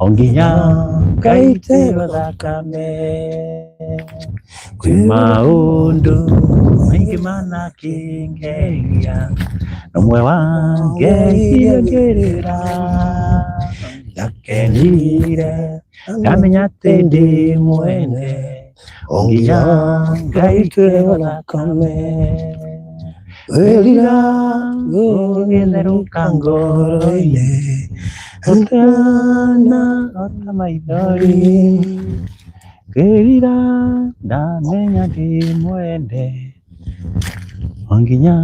O nginya ngaitĩrwo thakame. Kwĩ maũndũ maingĩ manakĩngeria, ũmwe wangeria ngĩrĩra. Ndakenire ndamenya atĩ ndĩ mwene, o nginya ngaitĩrwo thakame. Wĩrira gũgĩtherũka ngoro-inĩ, ũtana ota maithori. Ngĩrira ndamenya ndĩ mwende, o nginya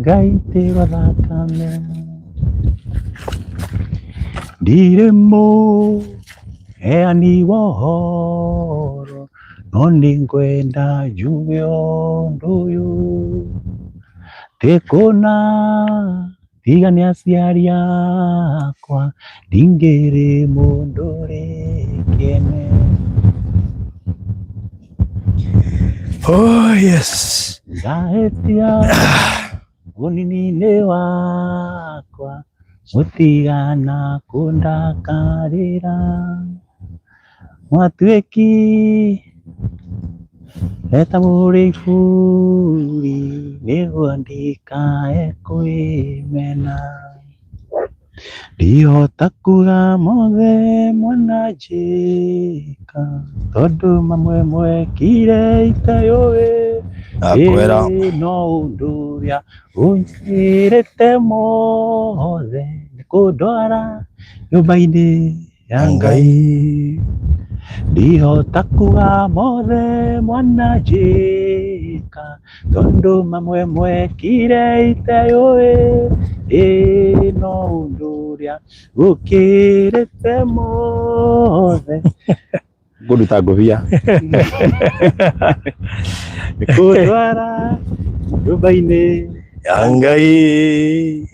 ngaitĩrwo thakame. Ndirĩ mũheani wa ũhoro, no nĩngwenda njuge ũndũ ũyũ, atĩ kũna tiga nĩ aciari akwa, ndingĩrĩ mũndũ ũrĩ kĩene. Oh yes. Ndahĩtia ũnini-inĩ wakwa, mũtigana kũndakarĩra. Mwatuĩki eta mũrĩ iburi nĩguo ndikae kwĩmena. Ndihota kuga mothe mwananjĩka, tondũ mamwe mwekire itayũĩ. Ndakwĩra. Ĩĩ no ũndũ ũrĩa ũnjĩrĩte mothe nĩ kũndwara nyũmba-inĩ ya Ngai. Ndihota kuga mothe mwananjĩka, tondũ mamwe mwekire itayũĩ. Ĩĩ no ũndũ ũrĩa ũkĩrĩte mothe. Ngũruta ngũbia. Nĩ kũndwara nyũmba-inĩ Ya Ngai.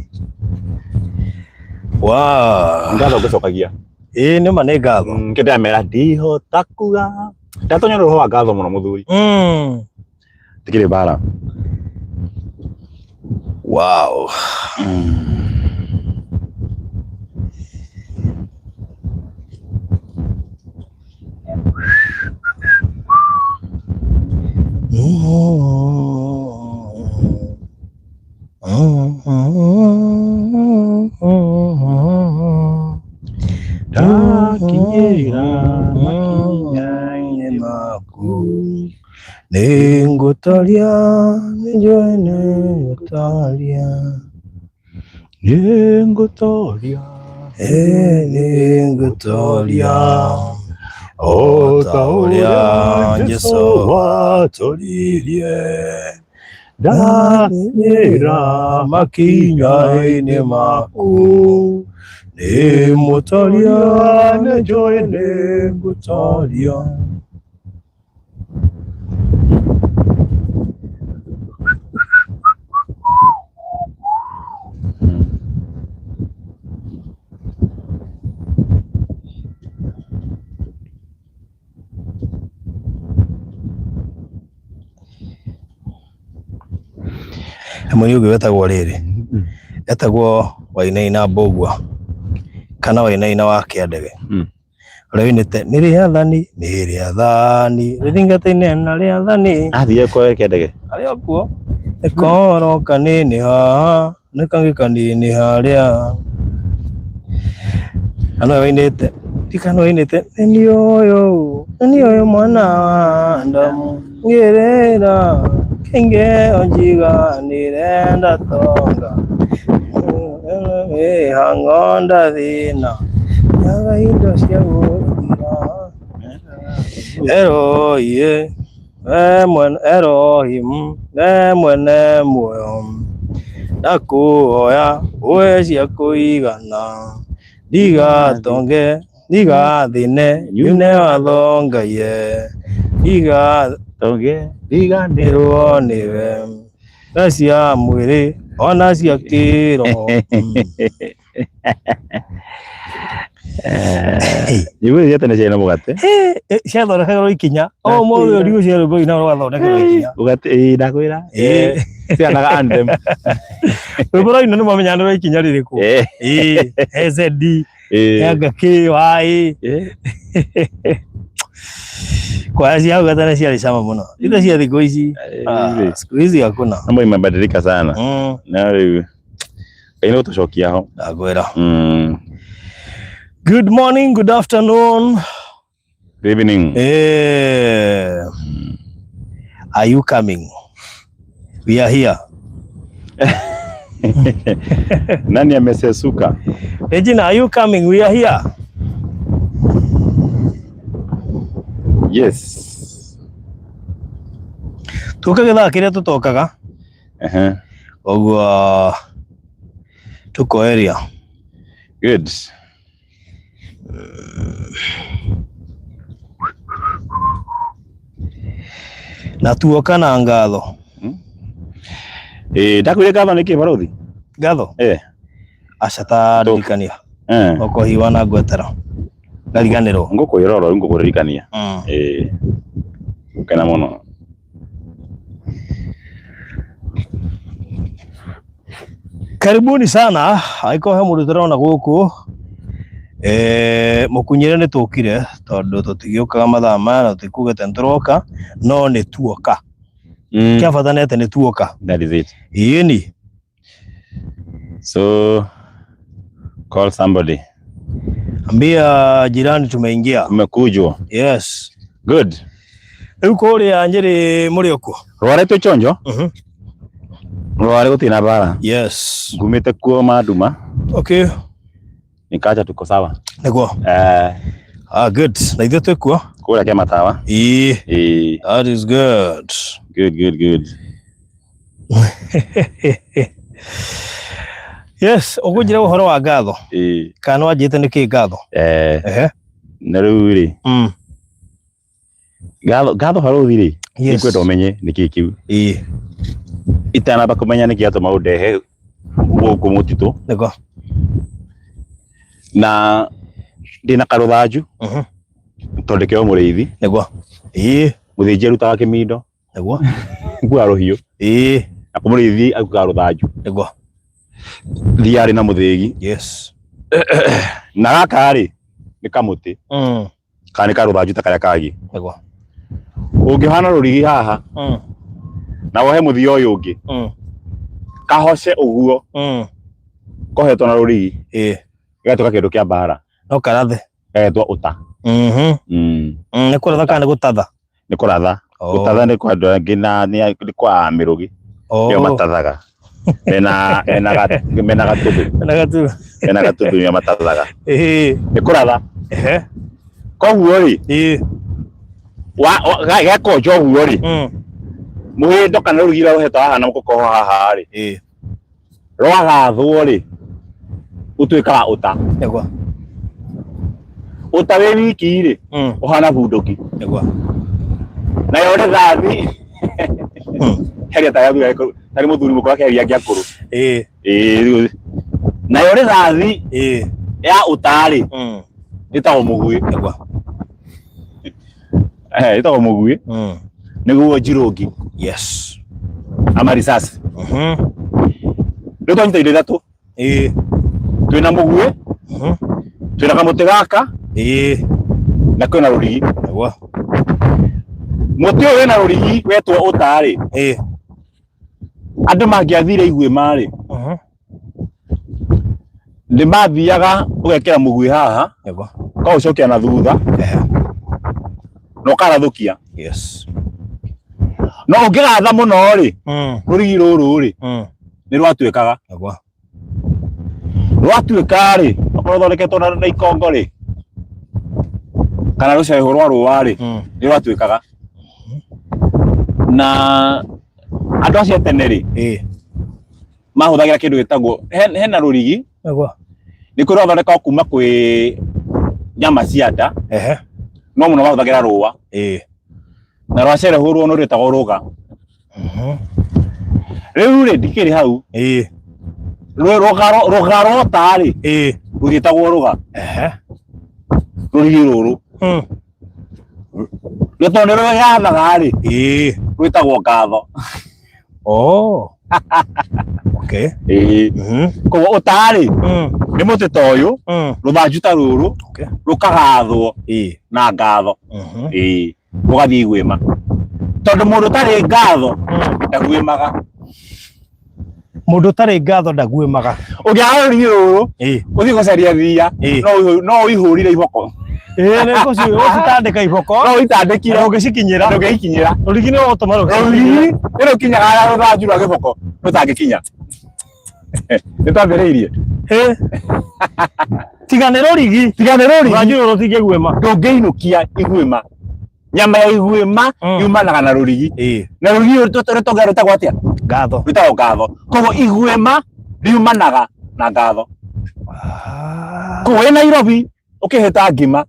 Wow. Ngatho ngũcokagia. Ĩĩ nĩ ma nĩ ngatho. Nĩkĩo ndĩramera ndihota kuga. Ndatonya roho wa ngatho mũno mũthuri. Ndikĩrĩ mbara. Wow. Ndakinyĩra makinya-inĩ maku nĩngũtoria nĩnjũĩ nĩngũtoria Nĩngũtoria Ĩĩ nĩngũtoria o ta ũrĩa Jesũ watoririe ndakinyĩra makinya-inĩ maku nĩ mũtoria nĩnjũĩ nĩngũtoria. Mũini ũngĩ wetagwo rĩrĩ, etagwo Wainaina Mbũgua kana Wainaina wa Kĩandege. Ũrĩa ũinĩte nĩ rĩathani nĩ rĩathani rĩthingataine na rĩathani Athiĩ kwa Kĩandege. arĩ o kuo nĩ koro kanini haha nĩ kangĩ kanini harĩa na nowe wainĩte ndikana nĩwe wainĩte nĩ niĩ ũyũ nĩ niĩ ũyũ mwana wa Adamu ngĩrĩra kĩngeo njiganĩre ndatonga mĩhang'o ndathĩna nyaga indo cia gũthira Erohi we mwene Elohim we mwene muoyo ndakũhoya ũhe cia kũigana ndigatonge ndigathĩne nyune watho Ngai Tonge ndiganĩrwo nĩwe na cia mwĩrĩ ona cia kĩroho. Nyĩmbo iria tene ciarĩ na mũgate. Ciathondekagĩrwo ikinya o mũthĩ ũrigũ cia rwĩmbo ina rwathondekerwo ikinya. Mũgate ĩĩ ndakwĩra. Ĩĩ. Cianaga anthem. Rwĩmbo rwaina nĩ mamenya nĩ rwa ikinya rĩrĩkũ. Eh. Ĩĩ HZD. Anga kĩ waĩ. Kwaya cia hau gatene ciarĩ cama mũno. Ithe cia thikũ ici. Ah, siku hizi hakuna. Mambo imebadilika sana. Na rĩu Ngai nĩ gũtũcokia ho. Ndakwĩra. Good morning, good afternoon. Good evening. Are you coming? We are here. Nani amesesuka? Regina, are you coming? We are here. Yes. Tuka githaa kiria tutokaga. Koguo tuko area. Good. Na tuoka na ngatho. Ndakwire ngatho nĩkĩ barothi? Ngatho? Eh. Aca ta ndirikania. Okorwo hihi wanangwetera ngariganĩrwo. Ngũkwĩra oro rĩu ngũkũririkania. Ngena mũno. Karibuni sana angĩkorwo he mũndũ tũrona gũkũ mũkunyĩre nĩ tũkire tondũ tũtigĩũkaga mathaa maya na tũtikugĩte nĩ tũroka no nĩ tuoka. Kĩa bata nĩ atĩ nĩ tuoka. That is it. Ĩni. So call somebody. Ambia jirani tumeingia. Tumekujwa. Yes. Good. Rĩu kũrĩa Nyĩrĩ mũrĩ o kuo? Rware twĩ chonjo. Rware gũtirĩ na mbara. Yes. Ngumĩte kuo manduma. Okay. Nikacha tuko sawa. Nĩguo. Ah, good. Na ithuĩ twĩ kuo. Kũrĩa kĩa matawa. Ĩĩ. That is good. Good, good, good. Yes, ũkũnjĩra ũhoro wa ngatho. Ĩĩ. Kana wanjĩte nĩ kĩ ngatho? Ehe. Na rĩu rĩ. Ngatho, ngatho barothi rĩ. Yes. Nĩngwenda ũmenye nĩ kĩ kĩu. Ĩĩ. Itanamba kũmenya nĩkĩ gĩatũma ũndehe gũkũ mũtitũ. Nĩguo. Na ndĩna karũthanju. Tondũ ndĩkĩo mũrĩithi. Nĩguo. Ĩĩ. Mũthĩnji arutaga kĩmindo. Nĩguo. Nguaga rũhiũ. Ĩĩ. Na mũrĩithi akuaga rũthanju. Nĩguo. Thiarĩ na mũthĩgi. Yes. Na gaka rĩ nĩ kamũtĩ. Kana nĩ karũthanju ta karĩa kangĩ. Nĩguo. Ũngĩhana rũrigi haha. Na wohe mũthia ũyũ ũngĩ. Kahoce ũguo. Kohetwo na rũrigi. Ĩĩ. Gagatuĩka kĩndũ kĩa mbara. No karathe. Gagetwo ũta. Nĩ kũratha kana nĩ gũtatha? Nĩ kũratha. Gũtatha nĩ kwa andũ angĩ na nĩ kwa mĩrũgi. Nĩo matathaga. Mena mena gatũthũ. Mena gatũthũ. Mena gatũthũ nĩo matathaga. Ĩĩ. Nĩ kũratha. Koguo rĩ. Ĩĩ. Gekonjwo ũguo rĩ. Mũhĩndo kana rũrigi rũrĩa rũhetwo haha na mũkoko haha rĩ. Ĩĩ. Rwagathwo rĩ, ũtuĩkaga ũta. Nĩguo. Ũta wĩ wiki rĩ, ũhana bunduki. Nĩguo. Nayo rithathi, heria ta athuri agĩkũyũ, tarĩ mũthuri mũkũrũ akĩaria angĩ akũrũ. Ĩĩ. Ĩĩ, nayo rithathi Ĩĩ. ya ũta rĩ, ĩtagwo mũguĩ. Nĩguo. Ĩtagwo mũguĩ. Nĩguo njirũngi. Yes. Ama risasi. Rĩu twanyita indo ithatũ. Ĩĩ. Twĩna mũguĩ. Twĩna kamũtĩ gaka. Ĩĩ. Na kwĩna rũrigi. Nĩguo. Mũtĩ ũyũ wĩna rũrigi wetwo ũta rĩ. Ĩĩ. Andũ mangĩathire iguĩma rĩ. Nĩ mathiaga ũgekĩra mũguĩ haha. Nĩguo. Ũkaũcokia na thutha. Na ũkarathũkia. Yes. No ũngĩgatha mũno rĩ, rũrigi rũrũ rĩ, nĩ rwatuĩkaga. Nĩguo. Rwatuĩka rĩ, okorwo rũthondeketwo na ikongo rĩ, kana rũcehũ rwa rũa rĩ, nĩ rwatuĩkaga. Na andũ acio a tene rĩ, mahũthagĩra kĩndũ gĩtagwo hena rũrigi. Nĩguo. Nĩ kũrĩ rwathondekagwo kuma kwĩ nyama cia nda. No mũno mahũthagĩra rũa. Na rwacerehũrwo nĩ rwĩtagwo rũga. Rĩu rĩ, ndikĩrĩ hau. Rũga rwota rĩ, rũgĩtagwo rũga. Rũrigi rũrũ. Nĩ tondũ nĩ rwĩgathaga rĩ, rwĩtagwo ngatho. Okay. Ĩĩ. Koguo ũta-rĩ nĩ mũtĩ ta ũyũ, rũthanju ta rũrũ, rũkagathwo na ngatho. Ĩĩ, ũgathiĩ iguĩma, tondũ mũndũ ũtarĩ ngatho ndaguĩmaga. Mũndũ ũtarĩ ngatho ndaguĩmaga. Ũngĩaga rũrigi rũrũ ũthiĩ gũcaria thiia, no ũihũrire iboko. Ĩĩ, nĩ ũgũcitandĩka iboko. No ũitandĩkire. Ndũngĩcikinyĩra. Ndũngĩikinyĩra. Rũrigi nĩ rũgũtũma. Rũrigi nĩ rũkinyaga harĩa rũthanju rwa gĩboko rũtangĩkinya. Nĩ twambĩrĩirie. Tiga nĩ rũrigi. Tiga nĩ rũrigi. Rũthanju rũrũ rũtingĩguĩma. Ndũngĩinũkia iguĩma. Nyama ya iguĩma yumanaga na rũrigi. Na rũrigi rũtonga rwĩtagwo atĩa? Ngatho. Rwĩtagwo ngatho. Koguo iguĩma riumanaga na ngatho. Koguo wĩ Nairobi ũkĩhĩta ngima,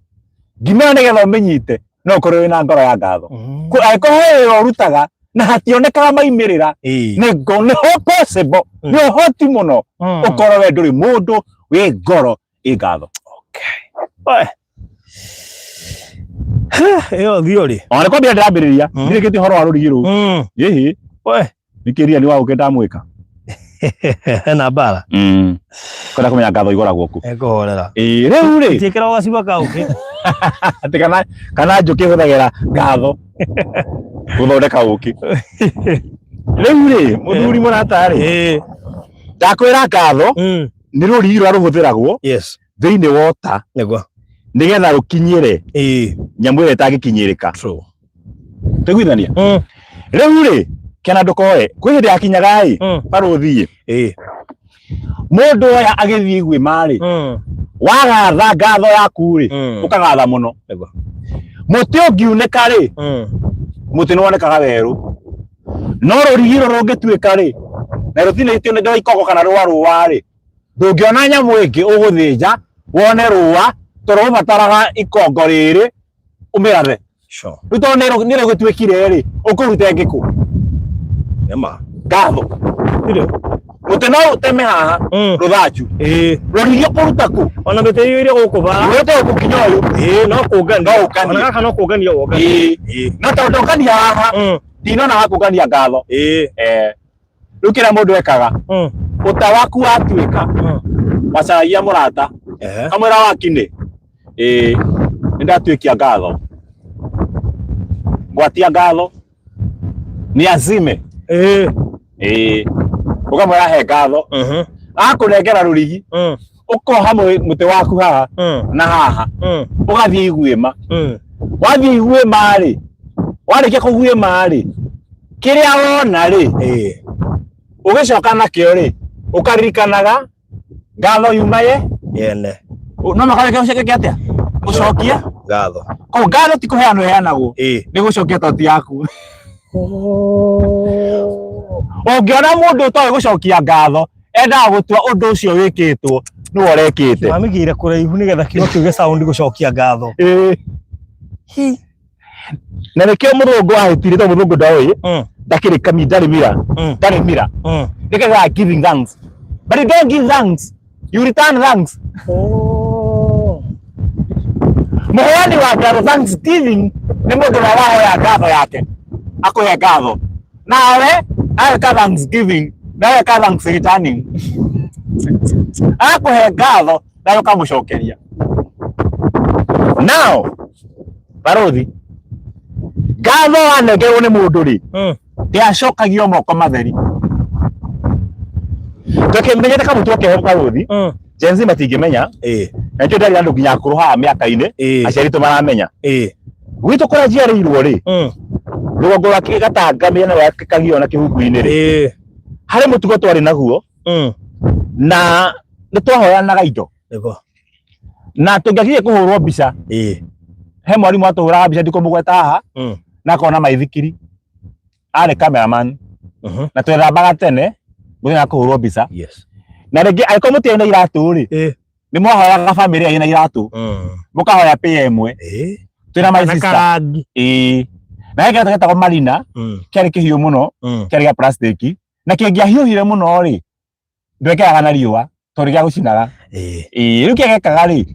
ngima ĩyo nĩgetha ũmĩnyite no ũkorwo wĩna ngoro ya ngatho. Angĩkorwo he wĩra ũrutaga na hationekaga maimĩrĩra, nĩ nĩ possible, nĩ ũhoti mũno ũkorwo we ndũrĩ mũndũ wĩ ngoro ĩ ngatho. Ĩyo theory. Ona nĩ kwambĩrĩria ndĩrambĩrĩria, ndirĩkĩtie ũhoro wa rũrigi rũu. Ĩhĩ. Nĩkĩria nĩ wa ũkĩ ndamwĩka. Hena mbara. Kwenda kũmenya ngatho igũragwo kũ. Ekũhorera. Ĩĩ, rĩu rĩ. Itiĩkĩragwo gacuba ka ũkĩ. Atĩ kana njũkĩ ĩhũthagĩra ngatho gũthondeka ũkĩ. Rĩu rĩ, mũthuri mũrata rĩ, ndakwĩra ngatho nĩ rũrigi rũrĩa rũhũthĩragwo thĩinĩ wa ũta. Nĩguo. Nĩgetha rũkinyĩre nyamũ ĩrĩa ĩtangĩkinyĩrĩka. True. Tũiguithania? Rĩu rĩ, kena ndũkoe, kwĩ hĩndĩ yakinyaga ĩ, barũthi ĩ, mũndũ oya agĩthiĩ iguĩma rĩ, wagatha ngatho yaku rĩ, ũkagatha mũno. Nĩguo. Mũtĩ ũngiunĩka rĩ, mũtĩ nĩ wonekaga werũ. No rũrigi rũrũ rũngĩtuĩka rĩ, na rũtinĩtio nĩ rwa ikongo kana rwa rũa rĩ, ndũngĩona nyamũ ĩngĩ ũgũthĩnja wone rũa, tondũ rũbataraga ikongo rĩrĩ ũmĩrathe. Sure. Rĩu tondũ nĩ rĩgũtuĩkire rĩ, ũkũruta ĩngĩ kũ? Nĩma. Ngatho. Ndio. Mũtĩ no ũteme haha, rũthanju. Rũrigi ũkũruta kũ? Ona mĩtĩ ĩiyũire gũkũ bara. Ũrĩte gũkinya ũyũ. Ĩĩ, no kũngania. No ũnganie. Ona gaka no kũngania wongania. Ĩĩ. No tondũ ndongania haha, ndinona ha kũngania ngatho. Rĩu kĩrĩa mũndũ ekaga, ũta waku watuĩka, wacaragia mũrata, kamwĩra wakinĩ, ĩĩ nĩ ndatuĩkia ngatho, ngwatia ngatho, nĩ azime. Ĩĩ ũkamwĩra he ngatho, akũnengera rũrigi, ũkoha mũtĩ waku haha na haha, ũgathiĩ iguĩma. Wathiĩ iguĩma rĩ, warĩkia kũguĩma rĩ, kĩrĩa wona rĩ, ũgĩcoka nakĩo rĩ, ũkaririkanaga ngatho yuma ye Yene. No mũhaka ũcoke atĩa? Gũcokia ngatho. Koguo ngatho ti kũheanwo ĩheanagwo, nĩ gũcokia toti yaku. Ũngĩona mũndũ ũtoĩ gũcokia ngatho, endaga gũtua ũndũ ũcio wĩkĩtwo nĩwe ũrekĩte. Wamĩigĩire kũraihu nĩgetha kiugo kĩu gĩ sound gũcokia ngatho. Ĩĩ. Na nĩkĩo mũthũngũ ahĩtire, tondũ mũthũngũ ndoĩ, ndakĩrĩ kami, ndarĩ mira, ndarĩ mira. Nĩkĩo giving thanks. But you don't give thanks, you return thanks. Mũheani wa ngatho, thanksgiving, nĩ mũndũ ũrĩa wahoya ngatho yake akũhe ngatho, nawe ageka thanksgiving, nawe eka thanks returning, akũhe ngatho nawe ũkamũcokeria. Now barothi, ngatho wanengerwo nĩ mũndũ rĩ, ndĩacokagio moko matheri. Tũkĩmenyete kamũtugo keho barothi, Gen Z matingĩmenya, na nĩkĩo ndĩrarĩ andũ nginya akũrũ haha mĩaka-inĩ, aciari aitũ maramenya. Gwitũ kũrĩa njiarĩirwo rĩ, rũgongo rwa Gatanga mĩena ya Kagio na Kĩhungu-inĩ rĩ, harĩ mũtugo twarĩ naguo, na nĩ twahoyanaga indo. Nĩguo. Na tũngĩakinyire kũhũrwo mbica, he mwarimũ atũhũraga mbica, ndikũmũgweta haha, na akona maithikiri, arĩ cameraman, na twethambaga tene mũthenya wa kũhũrwo mbica. Na rĩngĩ angĩkorwo mũtiarĩ na iratũ rĩ, nĩ mwahoyaga bamĩrĩ yanyu na iratũ, mũkahoya pair ĩmwe. Twĩna my Na sister. karangi. Ĩĩ. Na he kĩratũ gĩtagwo Marina, kĩarĩ kĩhiũ mũno, kĩarĩ gĩa plastic, na kĩngĩahiũhire mũno rĩ, ndwekĩraga na riũa tondũ gĩagũcinaga. Ĩĩ, rĩu kĩrĩa gĩekaga rĩ,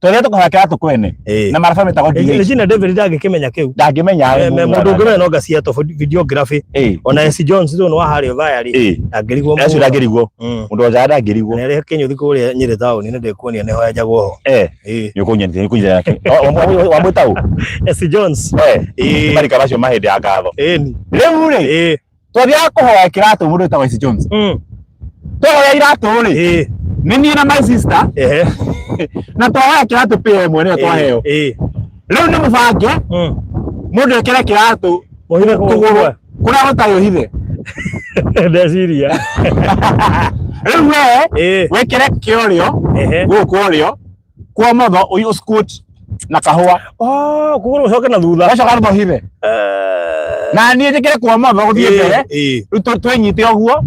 Twathiaga tũkahoya kĩratũ kwene na maraba metagwo DH. Regina David ndangĩkĩmenya kĩu. Ndangĩmenya. Mũndũ ũngĩmenya no Gaciato videography. Ona S Jones rĩu nĩ wa harĩa Othaya rĩ. Ndangĩrigwo mũno. Acio ndangĩrigwo. Mũndũ wa nja ndangĩrigwo. Na rĩrĩa kĩnyũthi kũrĩa Nyĩrĩ taũni nĩ ndĩkuonia nĩho enjagwo ho. Nĩ ũkũnyita nĩ ũkũnyita nake. Wamwĩta ũ? S Jones. Marika macio ma hĩndĩ ya ngatho. Rĩu rĩ twathiaga kũhoya kĩratũ mũndũ wĩtagwo Ici Jones. Twahoya iratũ rĩ nĩ niĩ na my sister na twahoya kĩratũ pĩa ĩmwe nĩyo twaheo. Rĩu nĩ mũbange mũndũ ekĩre kĩratũ kũgũrũ kũrĩa gũtarĩ ũhithe. Ndeciria. Rĩu we wĩkĩre kĩorĩo gũkũ ũrĩo kwa motho ũyũ scoot na kahũa. Oh, kũgũrũ ũcoke na thutha. Ũgacoka thutha ũhithe. Na niĩ njĩkĩre kwa motho gũthiĩ mbere. Rĩu twenyite ũguo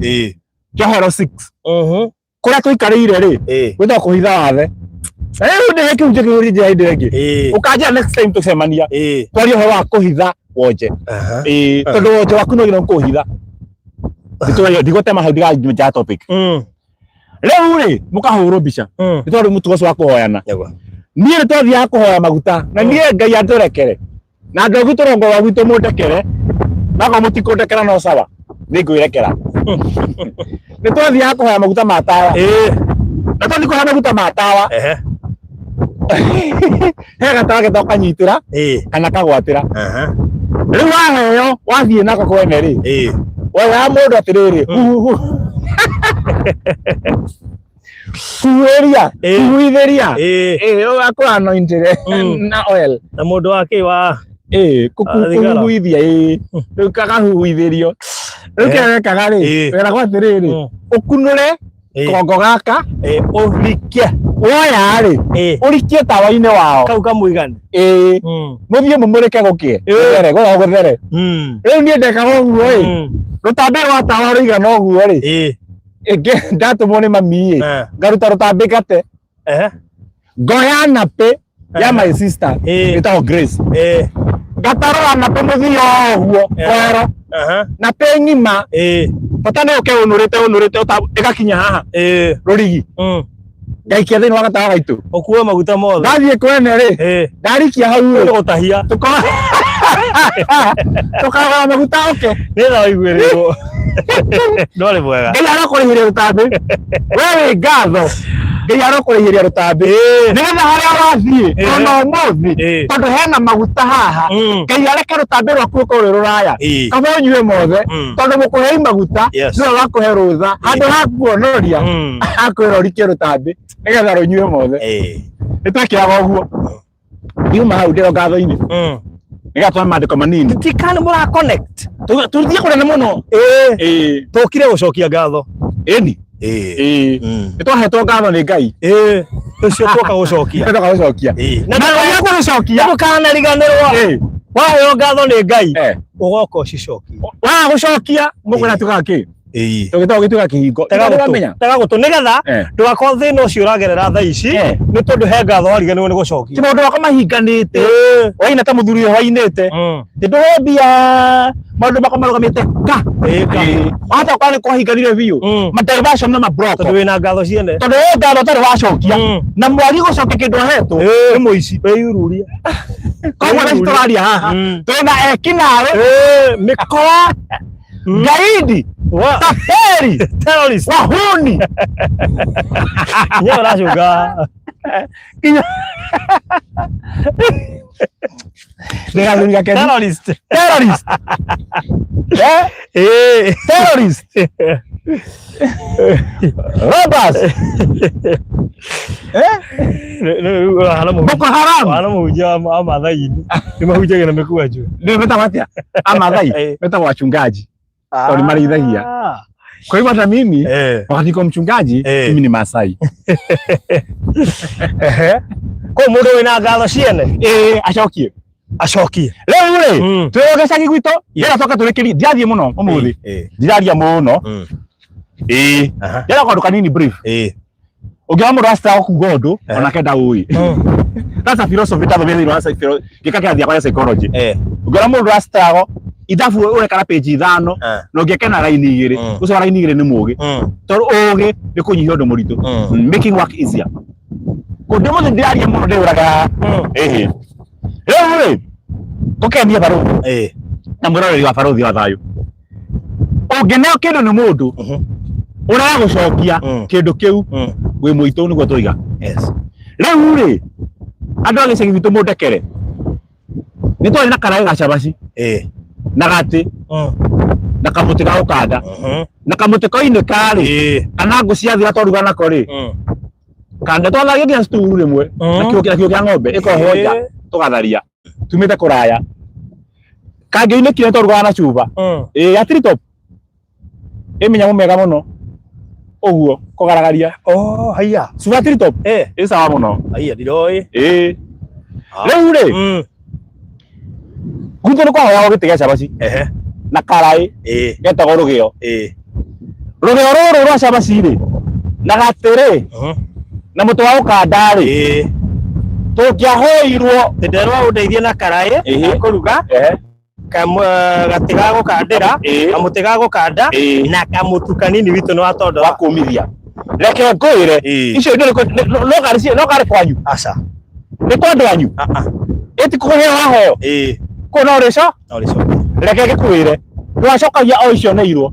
njohero 6. Kũrĩa tũikarĩire rĩ gwĩtagwo kũhitha wathe. Na rĩu ndĩ kĩu njĩkĩrĩ njĩra ĩndĩ ĩngĩ. Ũkanjĩra next time tũcemania twarie ũhoro wa kũhitha wonje. Tondũ wonje waku no nginya kũhitha. Ndigũtema hau ndiganjia topic. Rĩu rĩ mũkahũrwo mbica. Nĩ tondũ mũtugo ũcio wa kũhoyana. Niĩ nĩ twathiaga kũhoya maguta na niĩ Ngai andũrekere. Na andũ a gwitũ rũgongo rwa gwitũ mũndekere. Nakorwo mũtikũndekera no sawa. Nĩ ngwĩrekera. Nĩ twathiaga kũhoya maguta ma tawa. Na twathiĩ kũhoya maguta ma tawa. He gatawa getagwo kanyitĩra kana kagwatĩra. Rĩu waheo wathiĩ nako kwene rĩ. Woyaga mũndũ atĩrĩrĩ. Huhĩria, huhithĩria. Akũanointĩre na oil. Na mũndũ wa kĩ wa Kũhuhithia rĩu kagahuhithĩrio. Rĩu kĩrĩa wekaga rĩ, weragwo atĩrĩrĩ, ũkunũre kongo gaka, ũrikie. Woya rĩ, ũrikie tawa-inĩ wao. Kau kamũigane. Mũthiĩ mũmũrĩke gũkĩe. Gũthere, gũthere gũthere. Rĩu niĩ ndekaga ũguo ĩ, rũtambĩ rwa tawa rũigana ũguo rĩ, ĩngĩ ndatũmwo nĩ mami ĩ, ngaruta rũtambĩ ngate. Ngoya napĩ ya my sister ĩtagwo Grace. Ngatarũra napĩ mũthia ũguo koero. Napĩ ng'ima bata nĩ ũke ũnũrĩte ũnũrĩte ĩgakinya haha rũrigi. Ngaikia thĩinĩ wa gatawa gaitũ. Ũkue maguta mothe. Ndathiĩ kwene rĩ, ndarikia hau rĩ. Gũtahia. Tũkagũra maguta oke. Nĩgetha waiguĩrĩrwo. Ndwarĩ mwega. Ngai arokũrĩhĩria rũtambĩ. We wĩ ngatho. Ngai arokũrĩhĩria rũtambĩ. Nĩgetha harĩa ũrathiĩ ona ũmũthĩ tondũ hena maguta haha. Ngai areke rũtambĩ rwaku rũkorwo rwĩ rũraya. Kaba ũnyue mothe tondũ mũkũhei maguta nĩwe wakũhe rũtha. Handũ ha kuonoria akwĩra ũrikie rũtambĩ nĩgetha rũnyue mothe. Nĩ twekĩraga ũguo. Ndiuma hau ndĩro ngatho-inĩ. Nĩgetha tuone maandĩko manini. Tikana mũra connect. Tũthiĩ kũnene mũno. Tũkire gũcokia ngatho. Ĩni. Nĩ twahetwo ngatho nĩ Ngai. Ũcio twoka gũcokia. Twoka gũcokia. Na twaria gũcokia. Ndũkanariganĩrwo. Waheo ngatho nĩ Ngai. Ũgoka ũcicokie. Waga gũcokia mũkwĩra tugaga kĩ? Tũgĩtagwo gĩtuĩka kĩhingo. Tega gũtũ. Tega gũtũ nĩgetha ndũgakorwo thĩna ũcio ũragerera thaa ici nĩ tondũ he ngatho wariganĩrwo nĩ gũcokia. Ti maũndũ makwa mahinganĩte. Waina ta mũthuri ũyũ wainĩte. Ti ndũhe mbia maũndũ makwa marũgamĩte ka. Wahota gũkorwo nĩ kwahinganire biũ. Ma diversion na ma block. Tondũ wĩna ngatho ciene. Tondũ wĩ ngatho ũtarĩ wacokia. Na mwagi gũcokia kĩndũ ahetwo nĩ mũici. Wĩyururia. Koguo thaa ici tũraria haha. Twĩna ekinaĩ. Mĩkora. Gaidi. Taperi. Terrorist. Wahuni. Nyewe ũracũnga. Kinya. Ndĩgathuri gakeni. Terrorist. Terrorist. Terrorist. Robbers. Boko Haram. Hana mũhunjia wa Maathai-inĩ. Nĩ mahunjagia na mĩkwanjũ. Ndio metagwo atĩa? Amathai. Metagwo wachungaji. Tondũ nĩmarĩithagia. Kwa hivyo hata mimi wakati niko mchungaji mimi ni Masai. Kwa mũndũ wĩna ngatho ciene Acokie. Acokie. Rĩu rĩ, twĩ gĩcagi gwitũ, ndĩrenda tũke tũrĩkĩrie, ndirathiĩ mũno ũmũthĩ. Ndiraria mũno. Ndĩrenda kaũndũ kanini brief. Ũngĩona mũndũ acitaga kuga ũndũ onake ndaũĩ. That's a philosophy ndathomire thĩinĩ wa gĩka kĩrathi gĩakwa gĩa psychology. Ũngĩona mũndũ acitago ithabu ũrekara page 5 na ũngĩke na raini 2, ũcio wa raini 2 nĩ mũgĩ. Tondũ ũgĩ nĩ kũnyihia ũndũ mũritũ. Making work easier. Kũndĩ mũthĩ ndĩraria mũno ndĩũraga. Ĩhĩ. Rĩu rĩ, tũkenie barũthi na mwĩroreri wa barũthi wa thayũ. Ũngĩneo kĩndũ nĩ mũndũ ũrega gũcokia kĩndũ kĩu wĩ mũitũ nĩguo tũiga. Yes. Rĩu rĩ, andũ a gĩcagi gitũ mũndekere. Nĩ twarĩ na karaĩ ga cabaci na gatĩ na kamũtĩ ga gũkanda na kamũtĩ koinĩka rĩ kana ngũ ciathira twaruga nako rĩ kanda twathagia nginya sturu rĩmwe na kiugũ kĩa ng'ombe ĩkohwo nja tũgatharia tumĩte kũraya kangĩinĩkire twarugaga na cuba ĩĩ ya three top ĩ mĩnyamũ mĩega mũno ũguo kũgaragaria. Oh, haiya. Cuba three top ĩ sawa mũno. Haiya ndiroĩ. Ĩĩ rĩu rĩ gwitũ nĩ kwahoyagwo gĩtĩ gĩa cabaci na karaĩ getagwo rũgĩo. Rũgĩo rũrũ rwa cabaci rĩ na gatĩ rĩ na mũtĩ wa gũkanda rĩ tũngĩahoirwo Nderwa ũndeithie na karaĩ ga kũruga, gatĩ ga gũkandĩra, kamũtĩ ga gũkanda na kamũtu kanini witũ nĩ wa watondora. Kũmithia. Reke ngwĩre, icio indo no karĩ no karĩ kwanyu? Aca. Nĩ kwa andũ anyu? Ah, ah. Ĩti kũheo waheo kũu no ũrĩco No rĩcoke. Reke ngĩkwĩre, ndwacokagia o icio neirwo,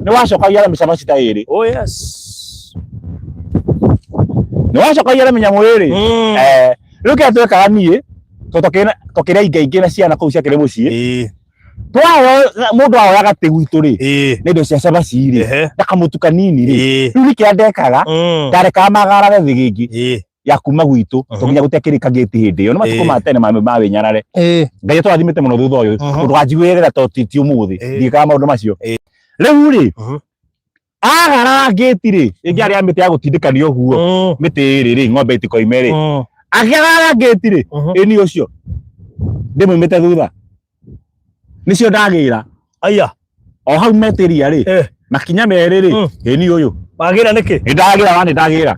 nĩ wacokagia na mĩcabaci ta ĩrĩ. Oh yes. Nĩ wacokagia na mĩnyamũ ĩrĩ. Rĩu kĩrĩa twekaga niĩ tondũ twakĩrĩ aingĩ aingĩ na ciana kũu ciakĩrĩ mũciĩ, twaheo mũndũ ahoya gatĩ gwitũ rĩ nĩ indo cia cabaci rĩ na kamũtu kanini rĩ, rĩu niĩ kĩrĩa ndekaga, ndarekaga magarare thĩgĩngĩ ya kuma gwitũ to nginya gũtiakĩrĩ kagĩti hĩndĩ ĩyo, nĩ matukũ ma tene ma wĩnyarare. Ngai atũrathimĩte mũno thutha ũyũ, ndũkanjiguĩre to ti ũmũthĩ ndiĩkaga maũndũ macio. Rĩu rĩ agarara ngĩti rĩ ĩngĩ arĩa mĩtĩ ya gũtindĩkanio ũguo mĩtĩ ĩrĩ rĩ ng'ombe itikoime rĩ, akĩagarara ngĩti rĩ, ĩni ũcio ndĩmũimĩte thutha nĩcio ndagĩra. Aya. O hau metĩria rĩ makinya merĩ rĩ, ĩni ũyũ. Wagĩra nĩkĩ? Nĩ ndagĩra wa nĩ ndagĩra.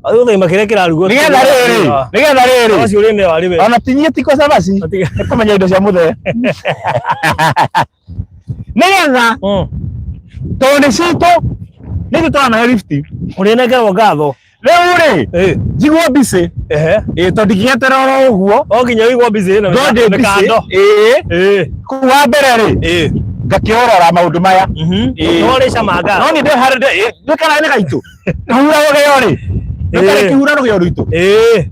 Ũthaima kĩrĩa kĩrarugwo. Nĩgetha rĩrĩ nĩgetha rĩrĩ Cabaci ũrĩ nĩ warĩ we. Ona tinyie tiko cabaci nĩ kũmenya indo cia mũthee nĩgetha tondũ nĩ citũ nĩ ithuĩ tũranahe lift. Ũrĩnengerwo ngatho. Rĩu rĩ njiguo mbicĩ ĩ tondũ ndingĩeterera oro ũguo. O nginya ũigwo mbicĩ ĩno. No ndĩ mbicĩ Mĩkando. Ĩĩ kũu wa mbere rĩ ngakĩorora maũndũ maya. Ĩĩ. No ũrĩcama No ngatho. niĩ ndĩ ndĩkaraĩ-inĩ gaitũ hura rũgĩo rĩ ndũkarĩ kĩhura rũgĩo rwitũ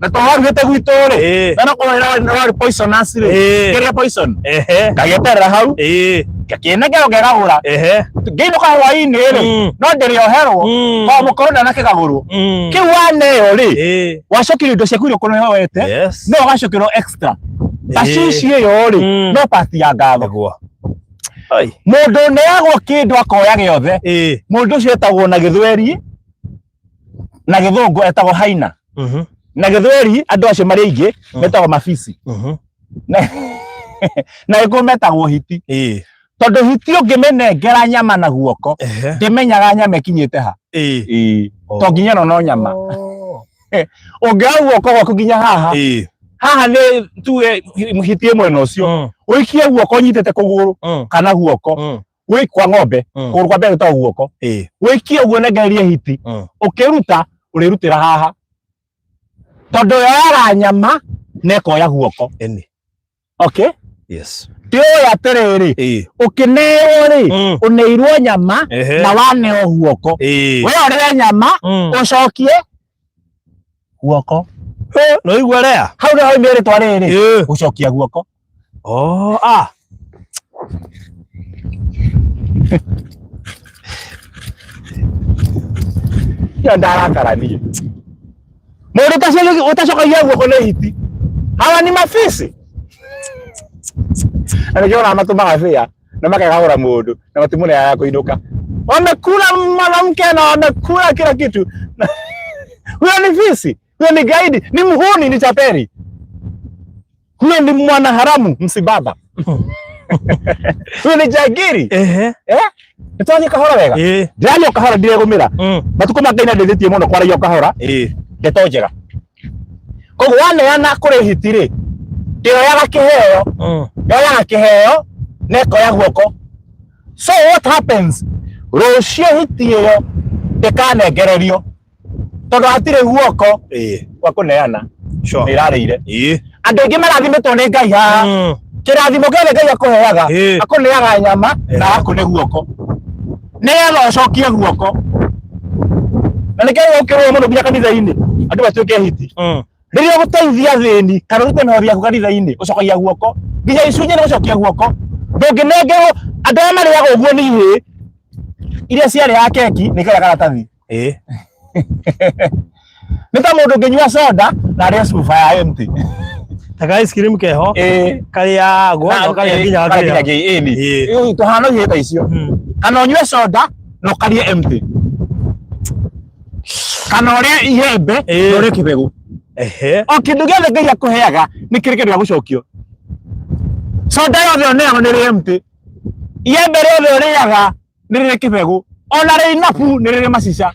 na to warugĩte gwitũ rĩ na no korwo rwarĩ poisonous rĩ kĩrĩa poison ngagĩeterera hau ngakĩnengera ngegagũra ngĩinũka hwainĩ rĩ no ndĩrĩoherwo o mũkorwo ndanakĩgagũrwo kĩu waneo rĩ wacokirio indo ciaku iria ũkorwo wete no ũgacokerwo extra bacici ĩyo rĩ no pati ya ngatho. Nĩguo. Ai. Mũndũ ũneagwo kĩndũ akoya gĩothe, mũndũ ũcio etagwo na gĩthweri na gĩthũngũ etagwo haina. Na gĩthweri andũ acio marĩ aingĩ metagwo mabisi. Na gĩkũyũ metagwo hiti tondũ hiti ũngĩmĩnengera nyama na guoko ndĩmenyaga nyama ĩkinyĩte ha. Ĩĩ. To nginya ĩno no nyama. Ũngĩoya guoko gwaku nginya haha haha nĩ tuge hiti ĩmwe na ũcio ũikie guoko ũnyitĩte kũgũrũ kana guoko wĩ kwa ng'ombe kũgũrũ kwa mbere gwĩtagwo guoko wĩikie ũguo nengererie hiti ũkĩruta ũrĩrutĩra haha tondũ yoyaga nyama na ĩkoya guoko. Ĩni. Okay. Yes. Tiũĩ atĩrĩrĩ ũkĩneo rĩ ũneirwo nyama na waneo guoko we ũrĩe nyama ũcokie guoko. No igua rea. Hau nĩho oimire rĩtwa rĩrĩ gũcokia guoko. Oh, ah. Ĩyo ndarakara niĩ mũndũ ũtacokagia guoko nĩ hiti hawa ni mabisi na nĩkĩo ona matũmaga bĩa na makegagũra mũndũ na matimũneaga kũinũka wamekula mwanamke na wamekula kila kitu. Huyo ni fisi, huyo ni gaidi, ni mhuni, ni taperi, huyo ni mwanaharamu msibaba, huyo ni jagiri. Eh, nĩtwathiĩ kahora wega. Ndĩraria o kahora ndiregũmĩra. Matukũ ma Ngai nĩandeithĩtie mũno kwaragia o kahora ndeto njega. Koguo waneana kũrĩ hiti rĩ ndĩoyaga kĩheo, yoyaga kĩheo na ĩkoya guoko. So what happens rũciũ hiti ĩyo ndĩkanengererio. Tondũ hatirĩ guoko Ĩĩ. gwa kũneana. Sure. Nĩ ĩrarĩire. Ĩĩ. Andũ aingĩ marathimĩtwo nĩ Ngai haha. Kĩrathimo gĩothe Ngai akũheaga, akũneaga nyama na akũne guoko nĩgetha ũcokie guoko. Na nĩkĩo gũkĩrwo mũno nginya kanitha-inĩ andũ matuĩke hiti. Rĩrĩa ũgũteithia athĩni kana ũrute mĩhothi yaku kanitha-inĩ, ũcokagia guoko nginya icunjĩ nĩ gũcokia guoko. Ndũngĩnengerwo andũ arĩa marĩaga ũguo nĩ ihĩĩ iria ciarĩaga keki nĩ karĩa karatathi. Nĩ ta mũndũ ũngĩnyua soda na arĩe cuba ya empty. Ta ka ice cream keho. Karĩagwo na ũkarĩa nginya karĩa karĩa. nginya ĩni. Tũhana ihĩĩ ta icio. Kana ũnyue soda na ũkarĩe empty. Kana ũrĩe ihembe na ũrĩe kĩbegũ. O kĩndũ gĩothe Ngai akũheaga nĩ kĩrĩ kĩndũ gĩa gũcokio. Soda yothe ũneagwo nĩ rĩ empty. Ihembe rĩothe ũrĩaga nĩ rĩrĩ kĩbegũ. Ona rĩ inapu nĩ rĩrĩ macica.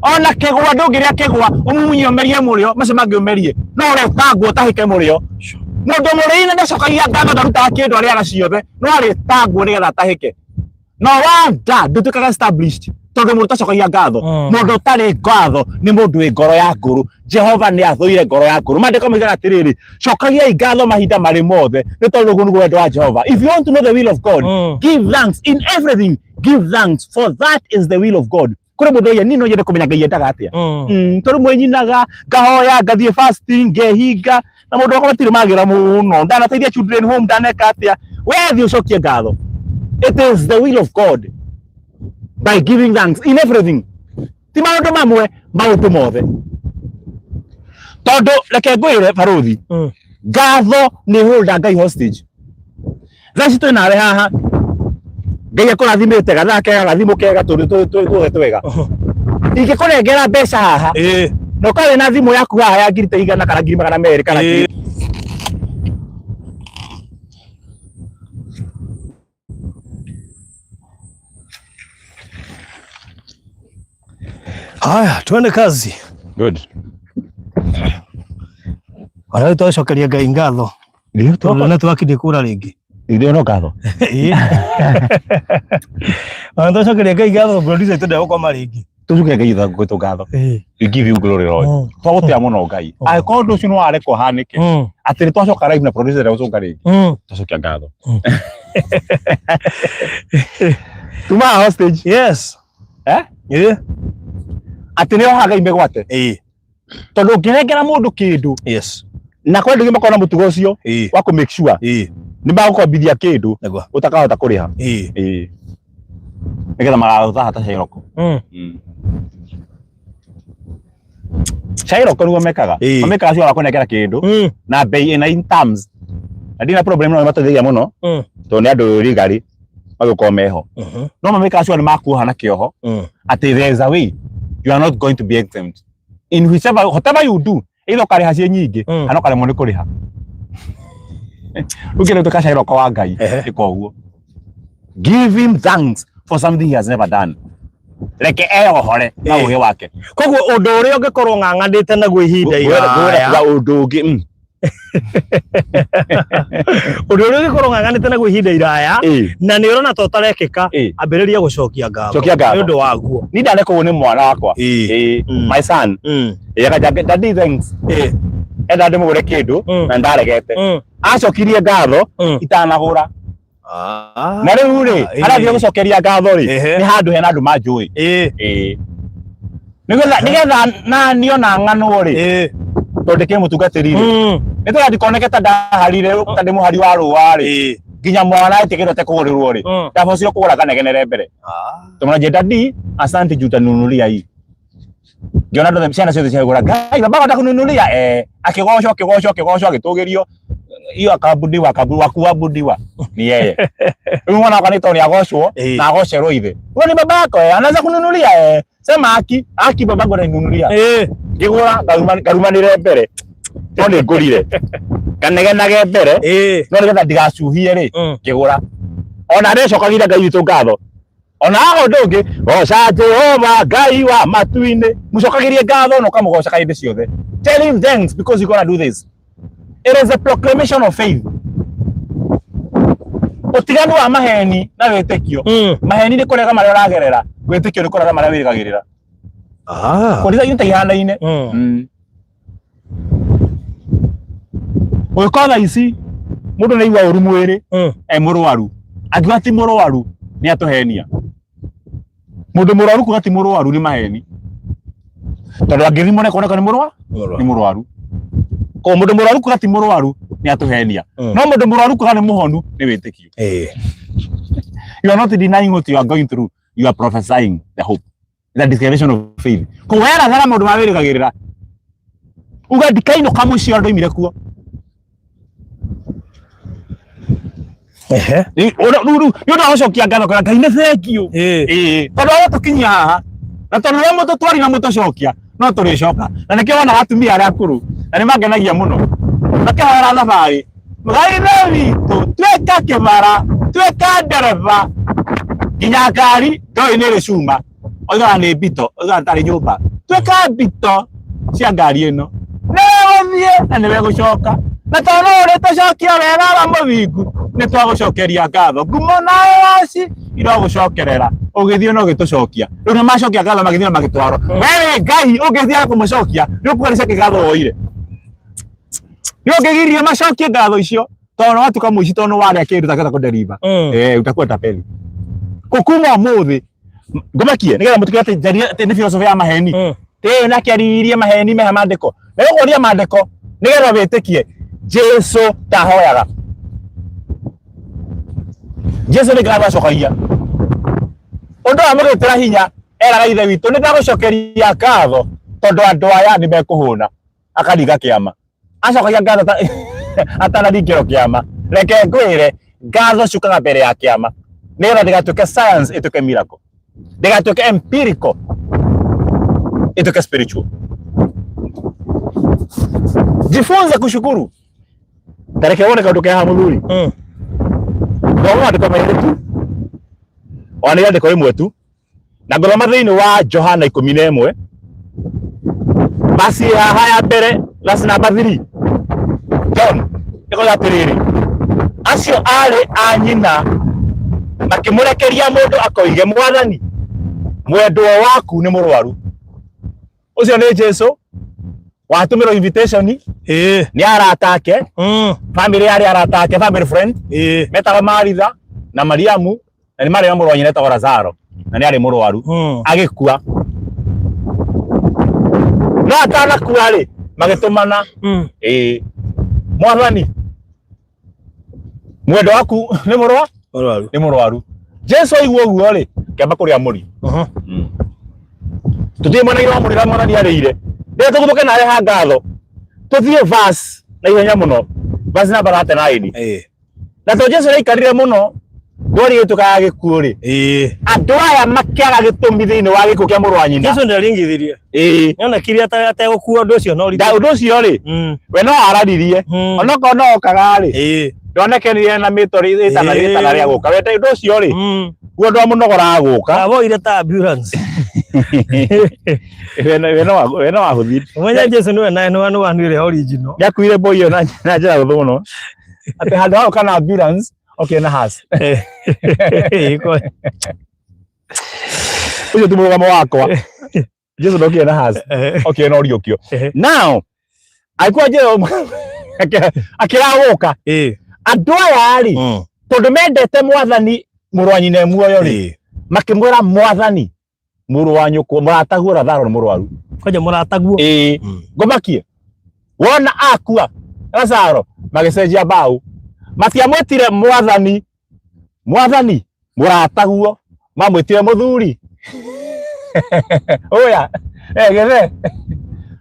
Ona kĩgwa ndũngĩrĩa kĩgwa ũmumunye ũmerie mũrĩo, macio mangĩ ũmerie. No ũretangwo ũtahĩke mũrĩo. Mũndũ mũrĩi ndacokagia ngatho, ndarutaga kĩndũ, arĩaga ciothe, no arĩtangwo nĩgetha atahĩke. No wanda ndũtuĩkaga established tondũ mũndũ ũtacokagia ngatho, mũndũ ũtarĩ ngatho nĩ mũndũ wĩ ngoro ya ngũrũ. Jehova nĩ athũire ngoro ya ngũrũ. Maandĩko moigaga atĩrĩrĩ, cokagiai ngatho mahinda marĩ mothe, nĩ tondũ ũguo nĩguo wendo wa Jehova. If you want to know the will of God, give thanks in everything. Give thanks, for that is the will of God. Kũrĩ mũndũ oiga, niĩ no nyende kũmenya Ngai endaga atĩa. Tondũ mwenyinaga, ngahoya, ngathiĩ fasting, ngehinga, na mũndũ wakwa matirĩ magĩra mũno, ndanateithia children home, ndaneka atĩa. We thiĩ ũcokie ngatho. It is the will of God by giving thanks in everything. Ti maũndũ mamwe, maũndũ mothe. Tondũ reke ngwĩre barũthi, ngatho nĩ holda Ngai hostage. Thaa ici twĩ nawe haha, Ngai akũrathimĩte gathaa kega, gathimũ kega, tũndũ tuothe twega. Ingĩkũnengera mbeca haha, na ũkorwo wĩna thimũ yaku haha ya ngiri ta 100 kana ngiri 200 kana ngiri. Haya, tuende kazi. Good. Ona rĩu twacokeria Ngai ngatho. Ndio Tondũ network ndĩkũra rĩngĩ. Ndio no ngatho. Ona twacokeria Ngai ngatho, producer itũ ndegũkoma rĩngĩ. Tucokeria Ngai gwitũ ngatho. We give you glory, Lord. Twagũtĩa mũno Ngai. Angĩkorwo ũndũ ũcio nĩ warekwo ũhanĩke, atĩ nĩ twacoka live na producer ndegũcoka rĩngĩ, twacokia ngatho. Tuma hostage. Yes. Eh? Ĩĩ. Atĩ nĩ oha Ngai mĩgwate. Ĩĩ. Tondũ ũngĩnengera mũndũ kĩndũ, Yes. na kwĩ andũ aingĩ makoragwo na mũtugo ũcio wa kũ make sure nĩ magũkombithia kĩndũ ũtakahota kũrĩha. Ĩĩ. Ĩĩ. Nĩgetha magagũtaha ta cairoko. Cairoko nĩguo mekaga. Mamekaga cio wakũnengera kĩndũ na bei ĩna in terms. Na ndina problem no mateithagia mũno tondũ nĩ andũ rigari magĩkorwo meho. No mamekaga sure nĩ makuoha na kĩoho atĩ there is a way you are not going to be exempt. In whichever, whatever you do, either ũkarĩha ciĩ nyingĩ kana ũkaremwo nĩ kũrĩha. Rĩu kĩndũ gĩtuĩka cairoko wa Ngai ĩka ũguo. Give him thanks for something he has never done. Reke eyohore na ũgĩ wake. Koguo ũndũ ũrĩa ũngĩkorwo ng'ang'anĩte naguo ihinda iraya, Ngwĩra ũndũ ũngĩ. Ũndũ ũrĩa ũngĩkorwo ng'ang'anĩte naguo ihinda iraya na nĩ ũrona ta ũtarekĩka, ambĩrĩria gũcokia ngatho. Cokia ngatho. Nĩ ũndũ waguo. Ni ndanekwo nĩ mwana wakwa. My son. Ĩĩ, daddy thanks. Enda ndĩmũgũre kĩndũ na ndaregete. Acokirie ngatho itanagũra. Na rĩu rĩ, arathiĩ gũcokeria ngatho rĩ, nĩ handũ hena andũ manjũĩ. Ĩĩ. Nĩgetha nĩgetha na niĩ ona ng'anwo rĩ, tondũ ndĩkĩrĩ mũtungatĩri rĩ, nĩ tondũ ndikoneke ta ndaharire ta ndĩ mũhari wa rũa rĩ, nginya mwana etĩkĩrwo te kũgũrĩrwo rĩ, ndabocire kũgũra nganegenere mbere. Tũmwana daddy, asante juu utaninunulia hii. Ngĩona andũ othe ciana ciothe ciagũra, Ngai baba atakununulia akĩgocwo akĩgocwo akĩgocwo agĩtũgĩrio, hiyo akabudiwa akabudiwa kuabudiwa ni yeye. Rĩu mwana wakwa nĩ tondũ nĩ agocwo na agocerwo ithe. Huyo ni babako anaweza kununulia sema aki aki babangu ananinunulia. Ngĩgũra ngarumanĩre mbere no nĩ ngũrire nganegenage mbere no nĩgetha ndigacuhie rĩ, ngĩgũra ona ndĩcokagia Ngai witũ ngatho. Ona haha ũndũ ũngĩ, goca Jehova Ngai wa matu-inĩ, mũcokagĩrie ngatho na ũkamũgocaga hĩndĩ ciothe. Tell him thanks because you gonna do this. It is a proclamation of faith. Ũtiganu wa maheni na wĩtĩkio. Maheni nĩ kũrega marĩa ũragerera, wĩtĩkio nĩ kũrega marĩa wĩrĩgagĩrĩra. Ah. Konditha inyuĩ ihanaine. Ũgĩkorwo thaa ici mũndũ nĩ aigua ũru mwĩrĩ e mũrwaru, angiuga ti mũrwaru nĩ atũhenia. Mũndũ mũrwaru kuga ti mũrwaru nĩ maheni, tondũ angĩthimwo nĩ kuoneka nĩ mũrwaru nĩ mũrwaru. Koguo mũndũ mũrwaru kuga ti mũrwaru nĩ atũhenia, no mũndũ mũrwaru kuga nĩ mũhonu nĩ wĩtĩkio. You are not denying what you are going through, you are prophesying the hope, the declaration of faith. Koguo werathaga maũndũ marĩa wĩrĩgagĩrĩra, uga ndikainũka mũciĩ ũrĩa ndoimire kuo. Ehe. Nĩ ũndũ wa gũcokia ngatho kwĩra Ngai nĩ thengiũ. Ĩĩ. Ĩĩ, tondũ wa gũtũkinyia haha na tondũ ũrĩa mũtũtwari na mũtũcokia no tũrĩcoka, na nĩkĩo wonaga atumia arĩa akũrũ na nĩ mangenagia mũno makĩhoera thabarĩ, Ngai ithe witũ, tuĩka kĩbara, tuĩka ndereba nginya ngari ndoĩ nĩ ĩrĩ cuma, oigaga nĩ mbito, oigaga tarĩ nyũmba, tuĩka mbito cia ngari ĩno, nĩwe gũthiĩ na nĩwe gũcoka, na tondũ ũrĩtũcokia wega wa mũthingu, nĩ twagũcokeria ngatho, ngumo na ũgoci irogũcokerera ũgĩthiĩ na ũgĩtũcokia. Rĩu nĩ macokia ngatho magĩthiĩ na magĩtwarwo. We wĩ Ngai ũngĩthiaga kũmũcokia nĩ ũkuga nĩ ciake ngatho woire, nĩ ũngĩgiria macokie ngatho icio, tondũ watuĩka mũici, tondũ warĩa kĩndũ ũtangĩhota kũdeliver. Utakuwa tapeli. Kũkuma ũmũthĩ ngũmakie nĩgetha mũtuke atĩ njarie atĩ nĩ philosophy ya maheni. Tĩĩ na kĩaririe maheni meha maandĩko na gũkũria maandĩko nĩgetha wĩtĩkie Jesu tahoyaga. Jesu nĩ ngatho acokagia ũndũ wa mũgĩtĩra hinya, eraga ithe witũ nĩ ndagũcokeria ngatho tondũ andũ aya nĩ mekũhũna. Akaringa kĩama, acokagia ngatho atanaringĩrwo kĩama. Reke ngwĩre, ngatho ciũkaga mbere ya kĩama nĩgetha ndĩgatuĩke science, ĩtuĩke miracle, ndĩgatuĩke empirical, ĩtuĩke spiritual. Jifunze kushukuru. Tareke wone kaũndũ keha mũthuri. Thoma maandĩko merĩ tu, ona nĩ rĩandĩko rĩmwe tu, na ngũthoma thĩinĩ wa Johana 11 basi haha ya mbere, verse number 3. John ĩkoiga atĩrĩrĩ, acio aarĩ a nyina makĩmũrekeria mũndũ akoige, "Mwathani, mwendwo waku nĩ mũrwaru." Ũcio nĩ Jesu watũmĩrwo invitation nĩ arata ake, family yarĩ arata ake, family friend metagwo Maritha na Mariamu, na nĩ marĩ na mũrũ wa nyina etagwo Lazaro, na nĩ arĩ mũrwaru. Agĩkua, no atanakua rĩ, magĩtũmana, ĩĩ, "Mwathani, mwendo waku nĩ mũrwa Mũrwaru. Nĩ mũrwaru." Jesu aigua ũguo rĩ, kĩamba kũrĩa mũri. Tũthiĩ mwena-inĩ wa mũrĩra mwathani arĩire rĩrĩa tũgũthũke nawe ha ngatho. Tũthiĩ verse na ihenya mũno, verse number 39. Na to Jesu nĩaikarire mũno ndwari ĩtuĩka ya gĩkuũ rĩ, andũ aya makĩaga gĩtũmi thĩinĩ wa gĩkuũ kĩa mũrũ wa nyina. Jesu nĩaringithirie. Nĩonekire ategũkua ũndũ ũcio no Ũndũ ũcio rĩ, we no araririe, onokorwo no okaga rĩ, ndonekire na mĩto rĩtana rĩtana rĩa gũka we ũndũ ũcio rĩ, guo ndwamũnogoraga gũka. Awoire ta ambulance. We no wahũthire. Mwenye Jesu nĩwe naye nĩwe nĩwe nĩwe original. Nĩakuire mboi ĩyo na njĩra hũthũ mũno, atĩ handũ ha gũka na ambulance okire na hearse. Ũcio ti mũrũgamo wakwa. Jesu ndokire na hearse, okire na ũriũkio. Now agĩkua Jesu akĩragũka, andũ aya rĩ, tondũ mendete mwathani, mũrũ wa nyina e muoyo rĩ, makĩmwĩra, "Mwathani, mũrũ wa nyũkwa, mũrataguo Lazaro nĩ mũrwaru." Kwanja mũrataguo. Ĩĩ. Ngũmakie wona akua Lazaro, magĩcenjia mbaũ, matiamwĩtire mwathani, mwathani mũrataguo, mamwĩtire mũthuri ũya gĩthe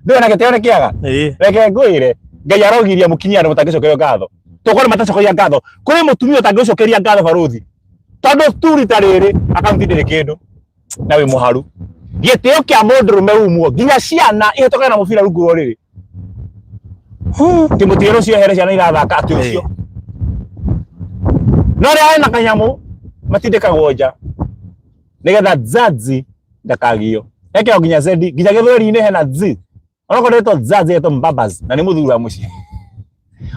ndũĩ na gĩtĩo nĩ kĩaga. Reke ngwĩre, Ngai arogiria mũkinyie andũ mũtangĩcokerio ngatho, tũkorwo matacokagia ngatho. Kũrĩ mũtumia ũtangĩcokeria ngatho barũthi, tondũ tu rita rĩrĩ akaunti ndĩrĩ kĩndũ na wĩ mũharu. Gĩtĩo kĩa mũndũrũme umwo nginya ciana ihĩtũkane na mũbira rungu rwa ũrĩrĩ, kĩmũtige rũciũ ehere, ciana irathaka atĩ ũcio no rĩa ena kanyamũ matindĩkagwo nja nĩgetha nzazi ndakagio ekĩrwo nginya zendi nginya gĩthweri-inĩ hena z onokorwo ndĩtwo zazi, etwo mbabas na nĩ mũthuri wa mũciĩ